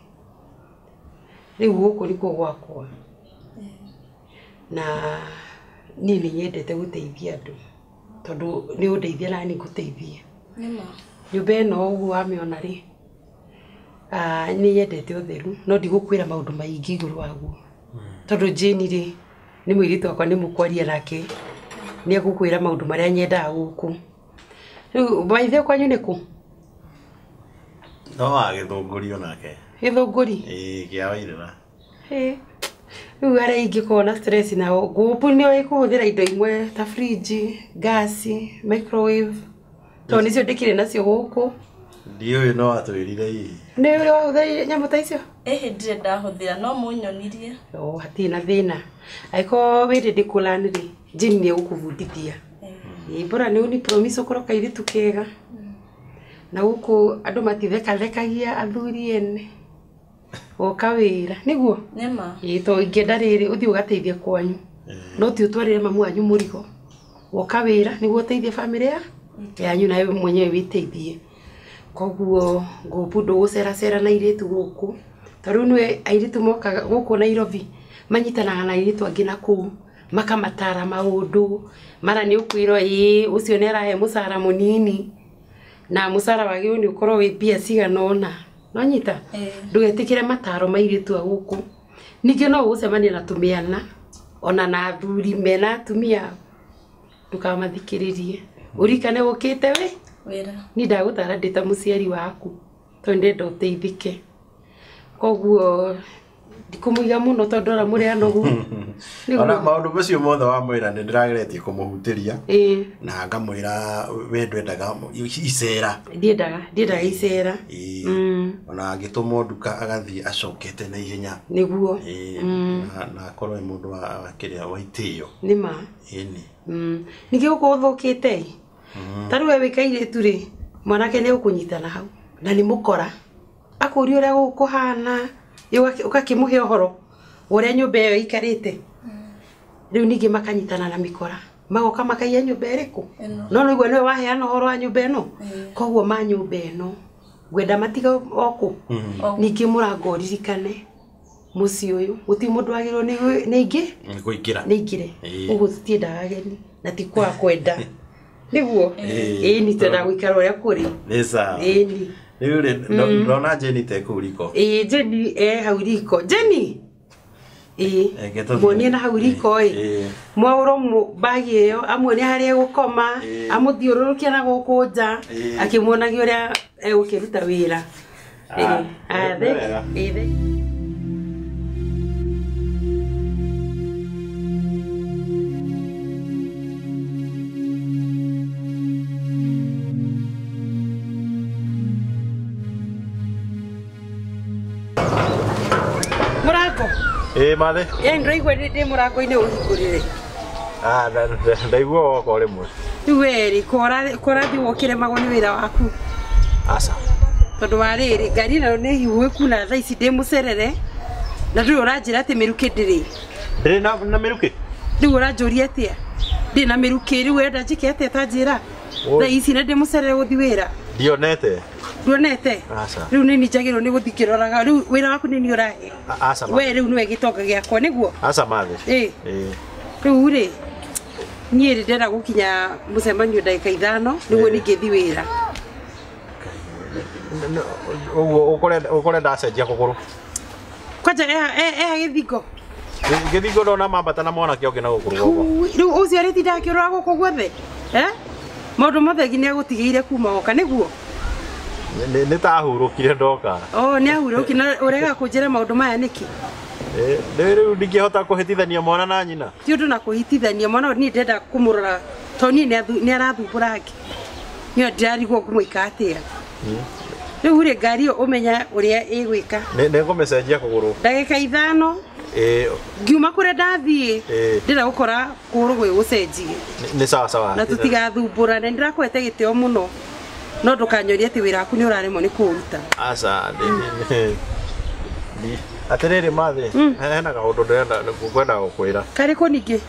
Rĩu gũkũ nĩkuo gwakwa. Na niĩ nĩ nyendete gũteithia andũ tondũ nĩ ũndeithia na niĩ ngũteithie. Nyũmba ĩno ũguo wamĩona rĩ, nĩ nyendete ũtheru no ndigũkwĩra maũndũ maingĩ igũrũ waguo tondũ Jane rĩ nĩ mũirĩtu wakwa nĩ mũkwaria nake nĩ egũkwĩra maũndũ marĩa nyendaga gũkũ. Rĩu maithe kwanyu nĩ kũ? No wa Gĩthũngũri onake. Gĩthũngũri? Ĩĩ kĩa Wairĩra. Ĩĩ. Rĩu arĩa ingĩkorwo na stress nao ngũmbu nĩo ĩkũhũthĩra indo imwe ta fridge, gas, microwave. Tondũ nĩcio ndĩkĩrĩ nacio gũkũ. Ndiũĩ no atwĩrire hihi. Nĩ ũrĩ wahũthĩra nyamũ ta icio? Ĩhĩ ndirĩ ndahũthĩra no mũnyonirie. O hatirĩ na thĩna. Angĩkorwo wĩ ready kũlearn rĩ, Jane nĩ egũkũbundithia. Ĩĩ bora nĩ ũni promise ũkorwo kairĩtu kega. Na gũkũ andũ matithekathekagia athuri ene. Woka wĩra nĩguo? Nĩma. Ĩĩ to ingĩenda rĩrĩ ũthiĩ ũgateithie kwanyu. No ti ũtwarĩre mamu wanyu mũrigo. Woka wĩra nĩguo ũteithie bamĩrĩ yanyu nawe mwenyewe wĩteithie. Koguo ngũmbu ndũgũceracera na airĩtu gũkũ. Ta rĩu nĩwe airĩtu mokaga gũkũ Nairobi manyitanaga na airĩtu angĩ na kũu makamatara maũndũ mara nĩ ũkwĩrwo ĩĩ ũcio nĩ arahe mũcara mũnini na mũcara wagĩrĩirwo nĩ ũkorwo wĩ mbia cigana ũna. Nonyita? Ndũgetĩkĩre mataro ma airĩtu a gũkũ. Ningĩ no ũgũcemania na tũmĩana ona na athuri mena atumia ndũkamathikĩrĩrie. Ũririkane ũkĩte we wĩra. Niĩ ndagũtara ndĩ ta mũciari waku tondũ ndĩrenda ũteithĩke. Koguo ndikũmũiga mũno tondũ ndora mũrĩ anogu. Ona maũndũ macio mothe wamwĩra nĩ ndĩrageretie kũmũhutĩria. Na ngamwĩra we ndwendaga icera. Ndiendaga icera. Ona angĩtũmwo nduka agathiĩ acokete na ihenya. Nĩguo. Na akorwo e mũndũ wa kĩrĩa wa itĩo. Nĩma. Ĩni. Ningĩ gũkũ gũthũkĩte. Ta rĩu we wĩ kairĩtu rĩ, mwanake nĩ egũkũnyita na hau na nĩ mũkora. Akũria ũrĩa gũkũ kũhana, ũgakĩmũhe ũhoro ũrĩa nyũmba ĩyo ĩikarĩte. Rĩu ningĩ makanyitana na mĩkora. Magoka makaiya nyũmba ĩrĩkũ? No nĩguo nĩwe waheana ũhoro wa nyũmba ĩno. Koguo ma nyũmba ĩno ngwenda matiga o kũ. Ningĩ mũrango ũririkane mũciĩ ũyũ gũtirĩ mũndũ wagĩrĩirwo nĩ ingĩ Nĩ kũingĩra. nĩ ingĩre. Ũguo tũtiendaga ageni na ti kwaga kwenda. Nĩguo? Ĩni twendaga gũikara ũrĩa kũrĩ. Nĩ sawa. Ĩni. Rĩu rĩ ndona Jane te kũu riko. Ĩĩ Jane e hau riko. Jane. Ĩĩ. Muonie na hau riko ĩ. Mwaũro mbagi ĩyo amuonie harĩa egũkoma, amũthiũrũrũkie na gũkũ nja, akĩmuonagia ũrĩa egũkĩruta wĩra. Ĩĩ. Ĩĩ. Mũrango. Ĩĩ mathe. Ĩĩ ndĩraigua ndĩ mũrango-inĩ ũhingũrĩre. Ah, ndaigua woka rĩmwe. Rĩu we rĩ, korathiĩ wokĩremagwo nĩ wĩra waku. Aca. Tondũ wa rĩrĩ, ngari ĩno nĩ hiũhĩku na thaa ici ndĩ mũcerere. Na ndũrĩ ũranjĩra atĩ mĩrukĩ ndĩrĩ. Ndĩrĩ na mĩrukĩ? Rĩu ũranjũria atĩa? Ndĩ na mĩrukĩ, rĩu ũrenda njĩke atĩa ta njĩra? Thaa ici na ndĩ mũcerere gũthiĩ wĩra. Ndionete. Ndionete? Aca. Rĩu nĩ niĩ njagĩrĩirwo nĩ gũthiĩ ngĩroraga. Rĩu wĩra waku nĩ niĩ ũrahe. Aca. We rĩu nĩwe gĩtonga gĩakwa nĩguo? Aca mathe. Ĩĩ. Rĩu rĩ, niĩ rĩ ndĩrenda gũkinya mũcemanio ndagĩka 5 nĩguo ningĩ thiĩ wĩra. Ũguo ũkore ndacenjia kũgũrũ. Kwanja eha gĩthingo. Gĩthingo ndona mambata na mwanake ũngĩ na gũkũrũ gwakwa. Rĩu ũcio arĩtindaga akĩũrũra gũkũ guothe? Maũndũ mothe nginya agũtigĩire kuma oka nĩguo? Nĩ ta ahurũkire ndoka. Oh, nĩ ahurũkire na ũrega kũnjĩra maũndũ maya nĩkĩ? Rĩu ndingĩhota kũhĩtithania mwana na nyina. Ti ũndũ na kũhĩtithania mwana ũyũ niĩ ndĩrenda kũmũrora tondũ niĩ nĩ arathumbũra angĩ. Niĩ ndĩrarigwo ngũmwĩka atĩa. Rĩu rĩ ngari ĩyo ũmenya ũrĩa ĩgwĩka. Nĩ ngũmĩcenjia kũgũrũ. Ndagĩka 5. Ngiuma kũrĩa ndathiĩ ndĩrenda gũkora kũgũrũ gwĩ gũcenjie. Nĩ sawa sawa. Na tũtigathumbũrane, ndĩrakũhete gĩtĩo mũno. No ndũkanyorie atĩ wĩra waku nĩ ũraremwo nĩ kũũruta. Aca. Atĩrĩrĩ mathe, hena kaũndũ ndĩrenda ngwenda gũkwĩra. Karĩkũ ningĩ?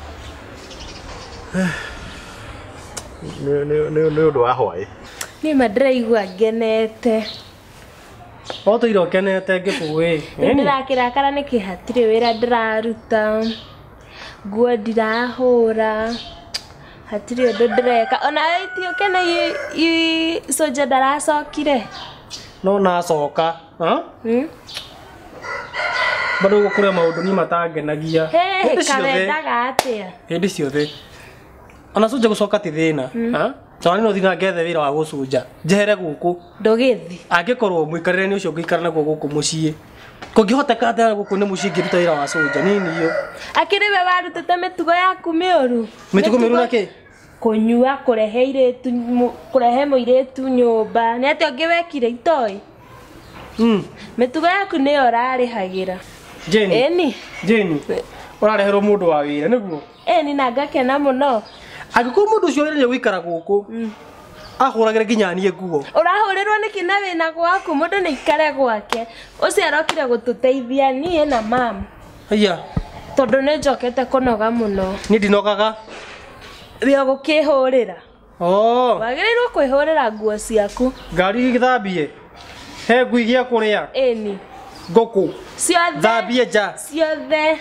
Nĩ ũndũ wa hwaĩ. Niĩ ma ndĩraigua ngenete. Ũtũire ũkenete ngĩkũĩ. Rĩu ndĩrakĩrakara nĩkĩ hatirĩ wĩra ndĩraruta. Nguo ndirahũra. Hatirĩ ũndũ ndĩreka. Ona ti ũkene Soja ndaracokire. No nacoka. Bado gũkũrĩa maũndũ niĩ matangenagia. Kawendaga atĩa? Hĩndĩ ciothe. Ona Soja gũcoka ti thĩna. Tondũ niĩ no thiĩ na ngethe wĩra wa gũcunja. Njehere gũkũ. Ndũgĩthiĩ. Angĩkorwo mũikarĩre nĩ ũcio ngũikara naguo gũkũ mũciĩ. Kũngĩhoteka atĩa gũkũ nĩ mũciĩ ngĩruta wĩra wa soldier nini hiyo. Akĩrĩ we warutĩte mĩtugo yaku mĩũru. Mĩtugo mĩũru na kĩ? Kũnyua, kũrehe irĩtu, kũrehe mũirĩtu nyũmba. Nĩ atĩa ũngĩ wekire itoĩ? Mĩtugo yaku nĩyo ũrarĩhagĩra. Jane. Ĩni. Jane. Ũrareherwo mũndũ wa wĩra nĩguo? Ĩni na ngakena mũno. Angĩkorwo mũndũ ũcio wĩra nĩ gũikara gũkũ. Ahũragĩre nginya niĩ nguo. Ũrahũrĩrwo nĩkĩ na wĩna gwaku mũndũ nĩ ikare gwake. Ũcio arokire gũtũteithia niĩ na mam. Haiya. Tondũ nĩ njokete kũnoga mũno. Niĩ ndinogaga. Wĩ gũkĩhũrĩra. Oh. Wagĩrĩirwo kwĩhũrĩra nguo ciaku. Ngari gĩthambie. He ngui gĩa kũrĩa. Ĩni. Ngũkũ. Ciothe. Thambie nja. Ciothe.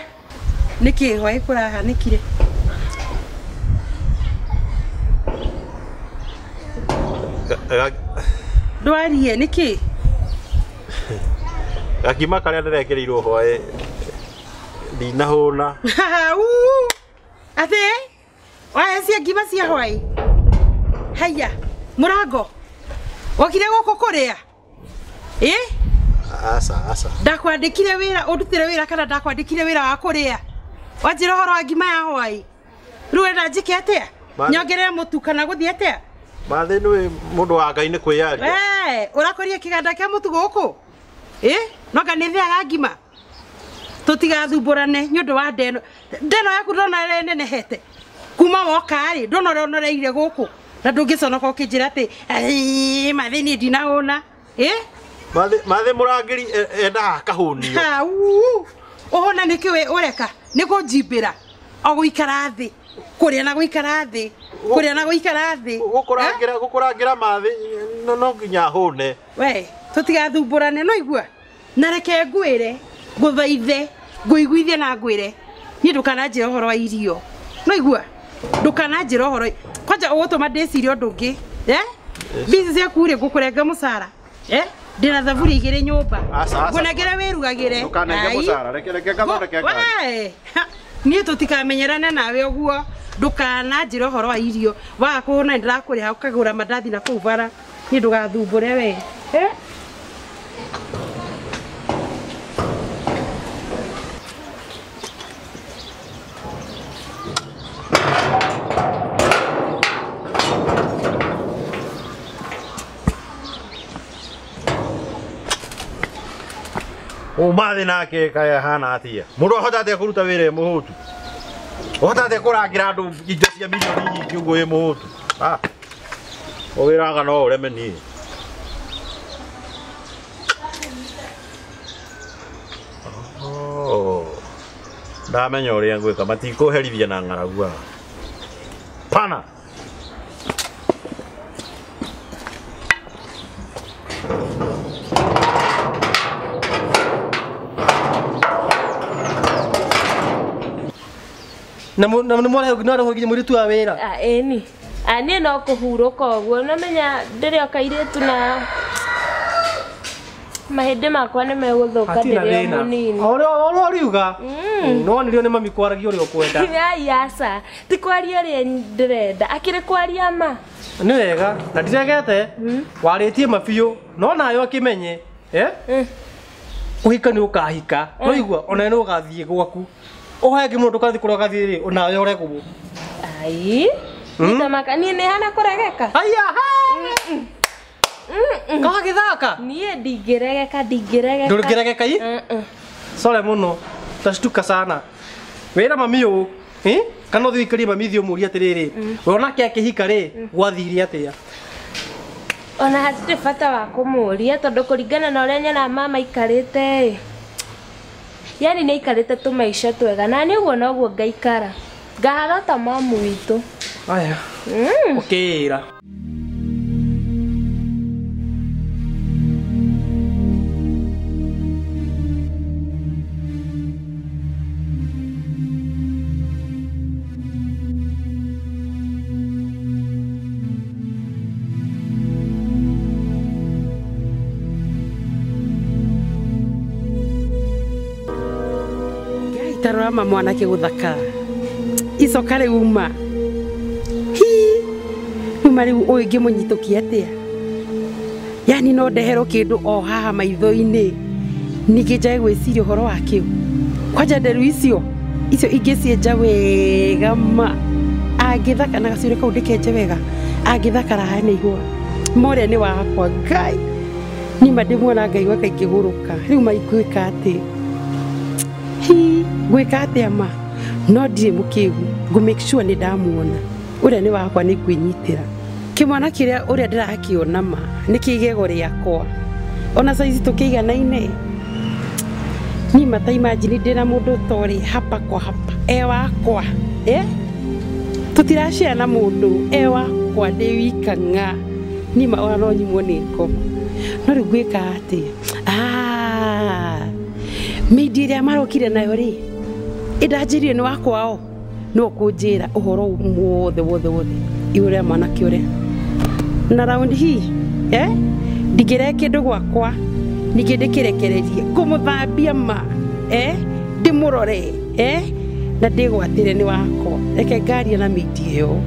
Nĩkĩ hwaĩ kũrahanĩkire? Ndwarie nĩkĩ? Gakima karĩa ndĩrekĩrĩirwo hwaĩ ndinahũna. Atĩ? Wae cia ngima cia hwaĩ? Haiya, mũrango. Wokire gũkũ kũrĩa? Ĩ? Aca, aca. Ndakwandĩkire wĩra, ũndutĩre wĩra kana ndakwandĩkire wĩra wa kũrĩa? Wanjĩra ũhoro wa ngima ya hwaĩ. Rĩu ũrenda njĩke atĩa? Nyongerere mũtu kana gũthiĩ atĩa? Mathĩ nĩ mũndũ wa Ngai nĩ kwĩyaria. We, ũrakũria kĩganda kĩa mũtu gũkũ? Ĩ? Noga nĩ thĩaga ngima. Tũtigathumbũrane nĩ ũndũ wa ndeno. Ndeno yaku ndona ĩrĩa ĩnenehete. Kuma woka rĩ, ndona ũrĩa ũnoreire gũkũ. Na ndũngĩconoka ũkĩnjĩra atĩ, mathĩ niĩ ndinahũna. Ĩ? Mathĩ mũrangĩri endaga akahũnio. Ũhũna nĩkĩ we ũreka? Nĩ kũnjimbĩra. O gũikara thĩ. Kũrĩa na gũikara thĩ. Kũrĩa na gũikara thĩ. Gũkũrangĩra mathĩ no nginya hũne. We, tũtigathumbũrane no igua. Na reke ngwĩre, ngũthaithe, ngũiguithie na ngwĩre. Niĩ ndũkananjĩre ũhoro wa irio. No igua. Ndũkananjĩre ũhoro. Kwanja ũgũtũma ndĩcirie ũndũ ũngĩ. Eh? Mbici ciaku rĩ ngũkũrenga mũcara. Eh? Ndĩna thaburia igĩrĩ nyũmba. Ngũnengere wĩrugagĩre. Ndũkanenge mũcara, reke ngathondeke ngari. We, niĩ tũtikamenyerane nawe ũguo. Ndũkananjĩre ũhoro wa irio. Waga kũhũna nĩndĩrakũrĩha ũkagũra mandathi na kũu bara. Niĩ ndũgathumbũre we. Eh? Ũmathĩ nake kaya hana atia. Mũndũ ahota atĩa kũruta wĩra e mũhũtu? Ũhota atĩa kũrangĩra andũ indo cia milioni nyingĩ ũguo wĩ mũhũtu? Ah. Ũwĩraga no ũreme niĩ. Oh. Ndamenya ũrĩa ngwĩka matikũherithia na ng'aragu haha. Pana. Na nĩ mwarehe nginya mũirĩtu wa wĩra? Ĩni. Niĩ no kũhurũka ũguo. Nĩũmenya ndĩrĩ o kairĩtu na mahĩndĩ makwa nĩ megũthũka ndĩrĩ o mũnini. O ũrĩa ũriuga. No wonirio nĩ mami kwaragia ũrĩa ũkwenda. Ai aca. Ti kwaria ũrĩa ndĩrenda. Akĩrĩ kwaria ma. Nĩ wega. Na ndiregete. Warĩtie ma biũ. No nawe ũkĩmenye. Kũhika nĩ ũkahika. No igua ona nĩ ũgathiĩ gwaku. Ũhenge mũndũ ndũgathiĩ kũrĩa ũgathiĩ rĩ, onawe ũregwo. Ai. Nitamaka niĩ nĩ hana kũregeka. Haiya. Kawagĩthaka? Niĩ ndingĩregeka, ndingĩregeka. Ndũngĩregeka i? Sore mũno. Tashtuka sana. Wĩra mami ũũ. Kana ũthiĩ ũikarie mami thiĩ ũmũrie atĩrĩrĩ. We onake akĩhika rĩ, gwathire atĩa? Ona hatirĩ bata wa kũmũria tondũ kũringana na ũrĩa nyonaga mama aikarĩte ĩ. Yani nĩ aikarĩte tũmaica twega na niĩ ũguo noguo ngaikara. Ngahana ta mamu witũ. Aya. Ũkĩĩra. Tarora ma mwanake guthakara icoka riu uma hi uma riu uyu ngimunyitukia atia yani no ndeherwo kindu o haha maitho-ini Ningĩ njage gwĩciria ũhoro wa kĩu. Kwanja nderu icio icio ingĩcienja wega ma. Angĩthaka na gacuĩrĩ kau ndĩkenje wega. Angĩthakara hane ihũa. More nĩ wakwa Ngai. Nĩ ndĩmuona Ngai gwaka ingĩgũrũka. Rĩu maigwĩka atĩ. Hi, gwĩka atĩa ma. No ndirĩ mũkĩgu. Ngũ make sure nĩ ndamuona. Ũrĩa nĩ wakwa nĩ ngwĩnyitĩra. Kĩmwana kĩrĩa ũrĩa ndĩrakĩona ma nĩ kĩgego rĩakwa. Ona saizi tũkĩiganaine. Ni mata imagine ndĩna mũndũ ũtorĩ hapa kwa hapa. E wakwa. Eh? Tũtiracare na mũndũ. E wakwa ndĩ wika ng'a. Ni ma ona no nyimwo nĩ ngoma. No rĩu ngwĩka atĩa? Ah. Mĩindi ĩrĩa marokire nayo rĩ. Ĩndanjĩrire nĩ wakwao. No kũnjĩra ũhoro wothe wothe wothe. Igũrũ rĩa mwanake ũrĩa. Na round hii, eh? Ndingĩrehe kĩndũ gwakwa. Ningĩ ndĩkĩrekererie. Ngũmũthambia ma. Eh? Ndĩmũrore. Eh? Na ndĩgwatĩre nĩ wakwa. Reke ngarie na mĩindi ĩyo.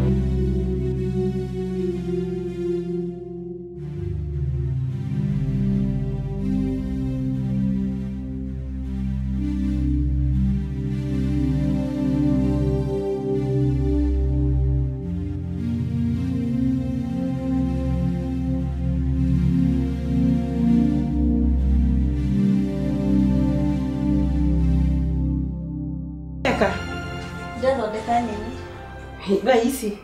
Ndathondeka nyeni. Thaa ici.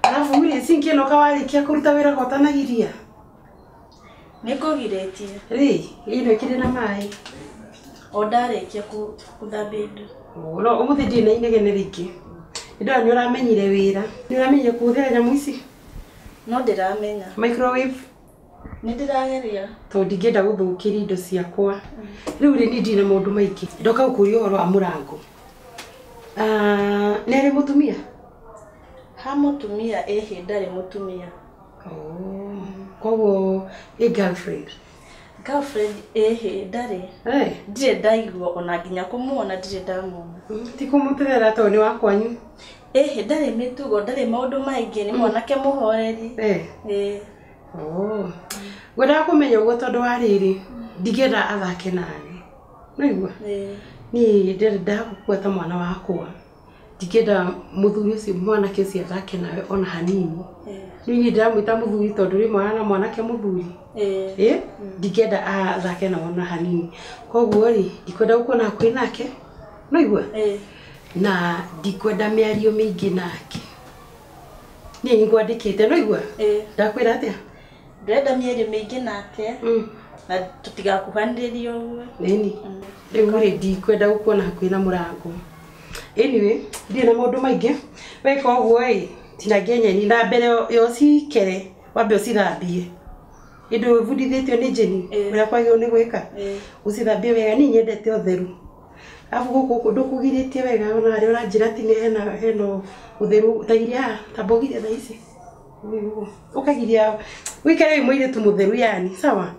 Arabu rĩ cinkĩnoka warĩkia kũruta wĩra gwatanagiria. Nĩngũgirĩtie. Rĩ, ĩno ĩkĩrĩ na maĩ. O ndarĩkia gũthambia indo. No ũmũthĩ ndirĩ na inegene rĩingĩ. Ndĩrona nĩ ũramenyire wĩra. Nĩ ũramenyire kũhũthĩra nyamũ ici? No ndĩramenya. Microwave? Nĩ ndĩrageria. Tondũ ndingĩenda gũthũkĩria indo ciakwa. Rĩu rĩ niĩ ndirĩ na maũndũ maingĩ. Ndoka gũkũria ũhoro wa mũrango. Nĩ arĩ mũtumia? Ha mũtumia ĩhĩ ndarĩ mũtumia. Oh, koguo ĩ girlfriend? Girlfriend ĩhĩ ndarĩ. Ndirĩ ndaigua ona nginya kũmuona ndirĩ ndamuona. Ti kũmũterera tondũ nĩ wa kwanyu? Ĩhĩ ndarĩ mĩtugo ndarĩ maũndũ maingĩ nĩ mwanake mũhoreri. Ĩĩ. Oh. Ngwendaga kũmenya ũguo tondũ wa rĩrĩ ndingĩenda athake nawe. Nĩwaigua? Niĩ ndĩrenda gũkua ta mwana wakwa. Ndingĩenda mũthuri ũcio mwanake ũcio athake nawe ona hanini. Niĩ ndĩramwĩta mũthuri tondũ rĩmwe ahana mwanake mũthuri. Ĩĩ ndingĩenda athake nawe ona hanini. Koguo rĩ ndikwenda gũkuona hakuhĩ nake. Nĩwaigua? Na ndikwenda mĩario mĩingĩ nake. Niĩ ngwandĩkĩte nĩwaigua? Ndakwĩra atĩa? Ndĩrenda mĩario mĩingĩ nake. Na tũtigakuhanĩrĩrie ũguo. Nĩni. Rĩu rĩ ndikwenda gũkuona hakuhĩ na mũrango. Anyway, ndirĩ na maũndũ maingĩ. Weka ũguo ĩ, tinangia nyeni na mbere yo cikere wambe ũcithambie. Indo ũbundithĩtio nĩ Jane ũrĩa kwagĩrĩirwo nĩ gwĩka. Ũcithambie wega niĩ nyendete ũtheru. Arabu gũkũ ndũkũgirĩtie wega ona harĩa ũranjĩra atĩ hena hena ũtheru ta iria haha tamba ũgirie thaa ici. Ũkagiria ũikare wĩ mũirĩtu mũtheru yani sawa?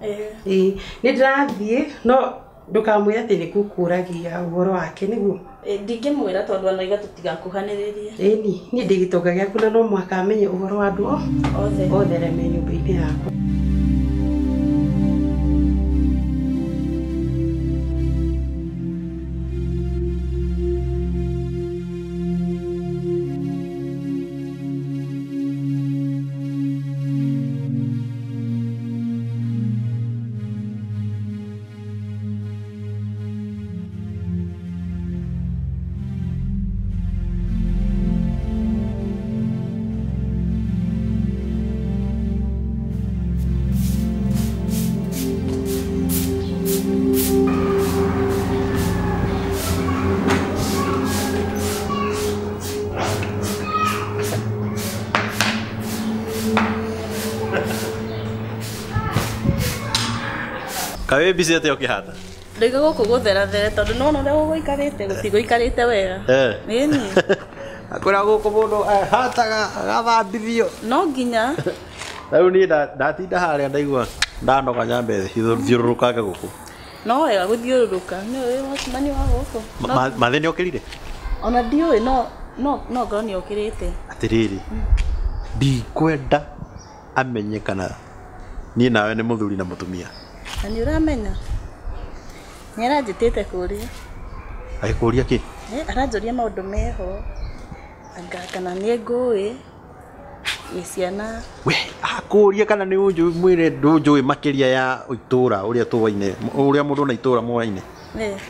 Ĩĩ nĩ ndĩrathiĩ no ndũkamwĩre atĩ nĩ ngũkũragia ũhoro wake nĩguo? Ndingĩmwĩra tondũ anauga tũtigakuhanĩrĩrie. Ĩni niĩ ndĩ gĩtonga gĩaku na no mũhaka amenye ũhoro wa andũ othe othe arĩa me nyũmba-inĩ yakwa. Kawe busy atia ukihata? Ndaiga gũkũ gũtherathere tondũ nĩwona ũrĩa gũgũikarĩte gũtigũikarĩte wega. Ĩni. Akwĩra gũkũ mũndũ ahataga agathambithio. No nginya. Rĩu niĩ ndatinda harĩa ndaigua ndanoga nyambe thiũrũrũkange gũkũ. No wega gũthiũrũrũka. Nĩũĩ watchman wa gũkũ. Mathĩ nĩokĩrire? Ona ndiũĩ no no no ngorwo nĩokĩrĩte. Atĩrĩrĩ, ndikwenda amenye kana niĩ nawe nĩ mũthuri na mũtumia. Na nĩ ũramenya nĩ aranjĩtĩte kũria. Agĩkũria kĩ? Aranjũria maũndũ meho anga kana nĩ ngũĩ ĩ ciana. We akũria kana nĩ ũnjũĩ mwĩre ndũnjũĩ makĩria ya itũra ũrĩa tũwaine ũrĩa mũndũ na itũra moaine.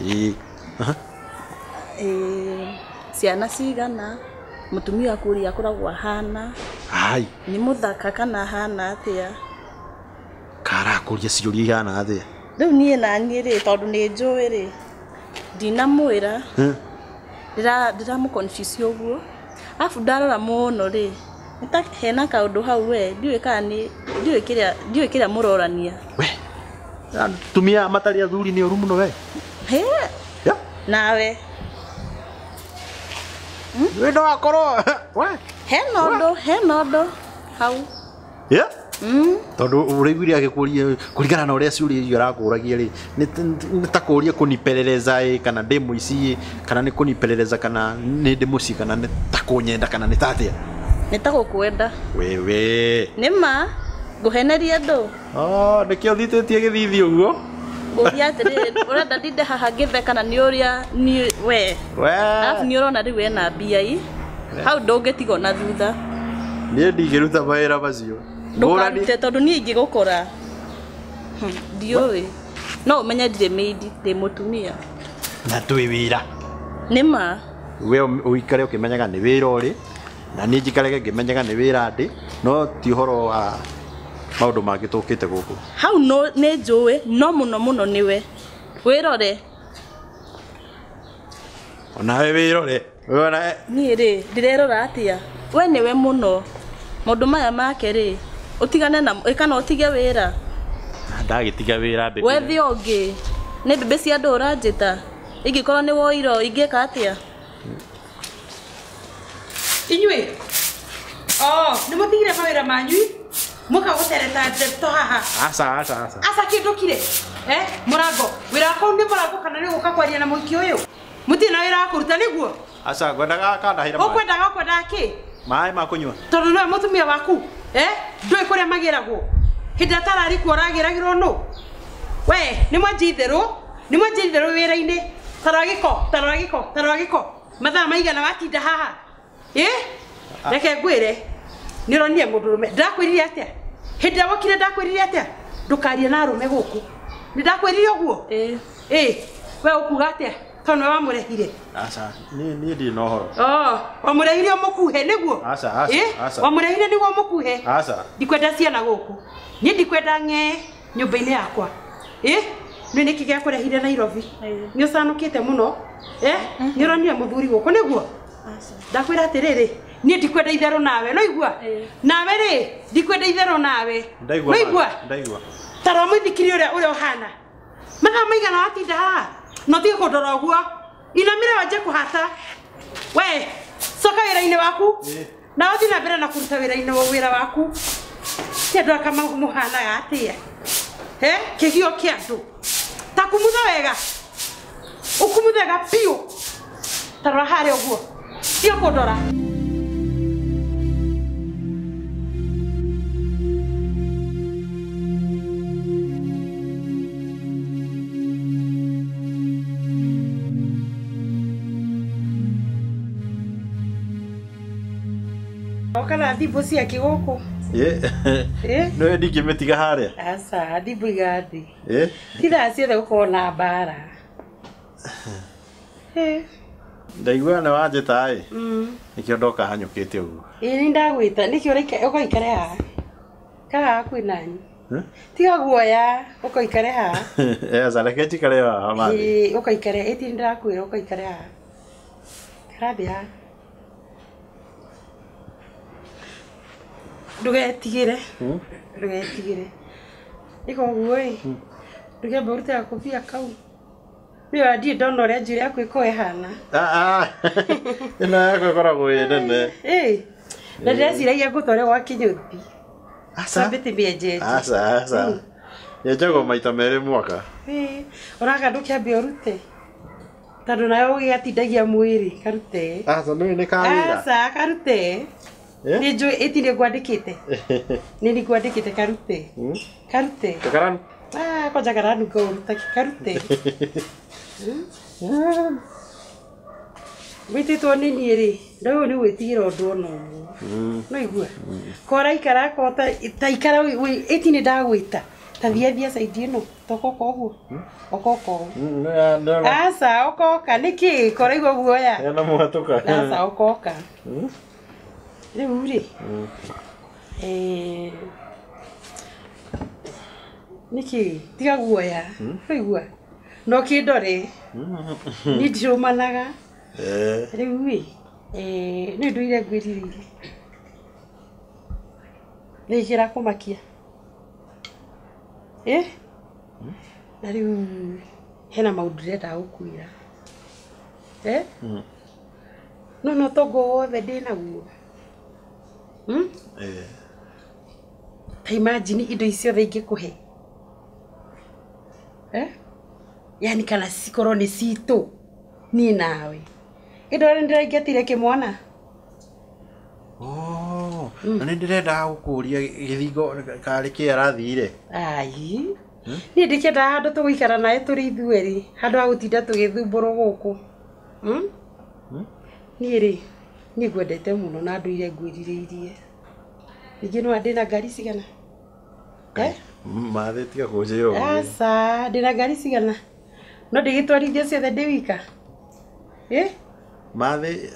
Ĩĩ. Ciana cigana mũtumia waku ũrĩa akoragwo ahana. Ai. Nĩ mũthaka kana ahana atĩa? Karakũria ciũria ihana atĩa? Rĩu niĩ na niĩ rĩ tondũ nĩ njũĩ rĩ ndinamwĩra ndĩramũ confuse ũguo arabu ndarora mũno rĩ nĩ hena kaũndũ hau we ndiũĩ kana nĩ ndiũĩ kĩrĩa mũrorania. We atumia matarĩ athuri nĩ ũru mũno we. He nawe we no akorwo we hena ũndũ hau. Yeah. Tondũ ũraiguire agĩkũria kũringana na ũrĩa ciũria icio arakũragia rĩ nĩ ta kũria kũnipeleleza ĩ kana ndĩ mũici ĩ kana nĩ kũnipeleleza kana nĩ ndĩ mũciĩ kana nĩ ta kũnyenda kana nĩ ta atĩa? Nĩ ta gũkwenda. Wewe. Nĩ ma ngũhenerie andũ. Oh, nĩkĩo ũthitĩtie gĩthithi ũguo? Ngũria atĩrĩrĩ ũrenda ndinde haha ngĩtheka na nĩ ũrĩa niĩ we. Arabu nĩ ũrona rĩu ena mbia i hau ndũngĩtigwo na thutha. Niĩ ndingĩruta mawĩra macio. Ndũkarute tondũ niĩ ingĩgũkora ndiũĩ no ũmenye ndirĩ maid ndĩ mũtumia. Na twĩ wĩra. Nĩ ma. We ũikare ũkĩmenyaga nĩ wĩra ũrĩ na niĩ njikarage ngĩmenyaga nĩ wĩra ndĩ no ti ũhoro wa maũndũ mangĩ tũkĩte gũkũ. Hau nĩ njũĩ no mũno mũno nĩwe. Wĩrore. Onawe wĩrore. Niĩ rĩ ndĩrerora atĩa? We nĩwe mũno. Maũndũ maya make rĩ utigane na kana utige wira. Ndagitiga wira mbembe. Wethe ũngĩ. Nĩ mbembe cia andũ ũranjĩta. Ingĩkorwo nĩ woiro ingĩka atĩa? Inyuĩ. Oh, nĩ mũtigire mawĩra manyu? Mũka gũtereta ndeto haha. Aca aca aca. Aca kĩndũ kire. Mũrango. Wĩra waku nĩ mũrango kana nĩ gũka kwaria na mũhiki ũyũ? Mũtirĩ na wĩra wa kũruta nĩguo? Aca ngwendaga kandahĩra maĩ. Ũkwendaga ũkwendaga kĩ? Maĩ ma kũnyua. Tondũ nĩwe mũtumia waku. Ndũĩ kũrĩa magĩragwo. Hĩndĩ ĩrĩa atararĩ kuo ũragĩragĩrwo nũ? We, nĩ mwanjia itherũ, nĩ mwanjia itherũ wĩra-inĩ. Tarora gĩko, tarora gĩko, tarora gĩko. Mathaa maigana watinda haha. Reke ngwĩre. Nĩ ũronire mũndũrũme. Ndakwĩrire atĩa? Hĩndĩ ĩrĩa wokire ndakwĩrire atĩa? Ndũkarie na arũme gũkũ. Nĩ ndakwĩrire ũguo? Ĩĩ. We ũkuga atĩa? Tondũ nĩwe wamũrehire. Aca, niĩ ndirĩ na ũhoro. Oh, wamũrehire ũmũkuhe nĩguo? Aca, aca, aca. Wamũrehire nĩguo ũmũkuhe? Aca. Ndikwenda ciana gũkũ. Niĩ ndikwenda ng'ee nyũmba-inĩ yakwa. Nĩ nĩkĩ gĩakũrehire Nairobi? Nĩ ũcanũkĩte mũno. Nĩ ũronire mũthuri gũkũ nĩguo? Aca. Ndakwĩra atĩrĩrĩ, niĩ ndikwenda itherũ nawe, no igua? Nawe rĩ, ndikwenda itherũ nawe. Ndaigua. No igua? Ndaigua. Tarora mũithikiri ũrĩa ũhana. Mathaa maigana watinda haha? No tige kũndora ũguo. Inamĩra wanjie kũhata. We, coka wĩra-inĩ waku. Na ũthiĩ na mbere na kũruta wĩra-inĩ wĩra waku. Ti andũ aka mũhanaga atĩa? Kĩgio kĩa andũ. Ta kumutha wega. Ũkumuthe wega biũ. Tarora harĩa ũguo. Tiga kũndora. Kana thimũ ciake gũkũ. Nĩwe ndingĩmĩtiga harĩa? Aca, thimũ iga thĩ. Ti thaa ciothe gũkorwo na mbara. Ndaigua nĩ wanjĩta ĩ. Nĩkĩo ndoka hanyũkĩte ũguo. Ĩĩ nĩ ndagwĩta, nĩkĩo ũkaikare haha. Kaha hakuhĩ nani. Tiga guoya, ũkaikare haha. Aca, reke njikare haha mathi. Ĩĩ, ũkaikare, ĩti nĩ ndĩrakwĩra ũkaikare haha. Ikara thĩ haha. Ndũgetigĩre. Ndũgetigĩre. Ĩka ũguo ĩ. Ndũkĩambe ũrute gakobia kau. Nĩ ndirĩ ndona ũrĩa njuĩrĩ yaku ĩkoragwo ĩhana. Ĩno yakwa ĩkoragwo ĩ nene. Na ndĩreciragia ngũtware gwa Kĩnyũthi. Aca. Wambĩte mĩenjenje. Aca, aca. Nyenjagwo maita merĩ mwaka. Ũraka ndũkĩambe ũrute. Tondũ nawe ũgĩgatindagia mwĩrĩ, karute. Aca, nĩũĩ nĩ ka wĩra. Aca, karute. Nĩ njũĩ ĩti nĩ ngwandĩkĩte. Nĩ ngwandĩkĩte karute. Karute. Ah, kwanja karanunga ũru ta karute. Wĩtĩtwo nĩ niĩ rĩ, ndauga nĩ gwĩtigĩra ũndũ ona ũmwe. No igua. Kora ikara ko ta ikara ĩti nĩ ndagwĩta. Ta thia thia side ĩno, tokoka ũguo. Okoka ũguo. Aca okoka nĩkĩ kora igua guoya. Hena mwatũka. Aca okoka. Rĩu rĩ. Nĩkĩ tiga guoya. No igua. No kĩndore. Niĩ ndirũmanaga. Rĩu rĩ, nĩ ndũire ngwĩrirĩirie. Nĩ kĩrakũmakia. Na rĩu hena maũndũ ndĩrenda gũkwĩra. No no tongo wothe ndĩnaguo. Ta imagine indo ici ciothe ingĩkũhe. Yani kana cikorwo nĩ citũ niĩ nawe. Indo rĩ ndĩraingatire kĩmwana. Oh, na nĩ ndĩrendaga gũkũria gĩthingo karĩ kĩ arathire. Ai. Niĩ ndikĩendaga handũ tũgũikara nawe tũrĩ ithuerĩ, handũ ha gũtinda tũgĩthumbũrwo gũkũ. Niĩ rĩ, niĩ ngwendete mũno na ndũire ngwĩrirĩirie. Ningĩ nĩwona ndĩna ngari cigana? Mathĩ tiga kũnjĩra ũguo. Aca, ndĩna ngari cigana? No ndĩgĩtwarithia ciothe ndĩ wika? Mathĩ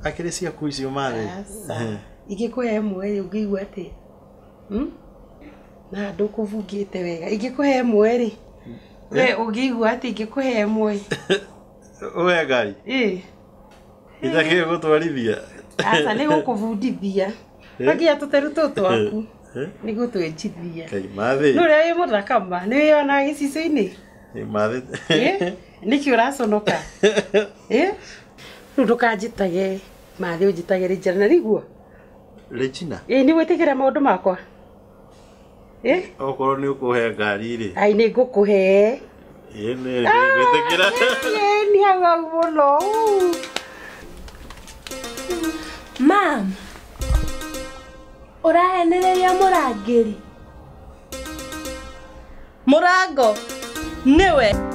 akĩrĩ ciaku icio mathĩ. Aca. Ingĩkũhe ĩmwe rĩ, ũngĩigua atĩa? Na ndũkũbungĩte wega. Ingĩkũhe ĩmwe rĩ, we ũngĩigua atĩa ingĩkũhe ĩmwe? Ũhe ngari? Ĩĩ. Itakĩũĩ gũtwarithia? Aca nĩ gũkũbundithia. No nginya tũteru tũtũ twaku nĩ gũtwenjithia. Kai mathĩ. Nĩ ũrĩa wĩ mũthaka ma, nĩ wĩyonaga gĩcicio-inĩ? Mathĩ. Nĩkĩ ũraconoka? Rĩu ndũkanjĩtage mathĩ ũnjĩtage Regina, na nĩguo? Regina? Ĩĩ nĩ gwĩtĩkĩra maũndũ makwa? Okorwo nĩ ũkũhe ngari rĩ. Ai nĩ ngũkũhe. Ĩĩ nĩ ngwĩtĩkĩra. Nĩ hau hau mũno. Mam, ũrahenereria mũrangĩri. Mũrango nĩwe.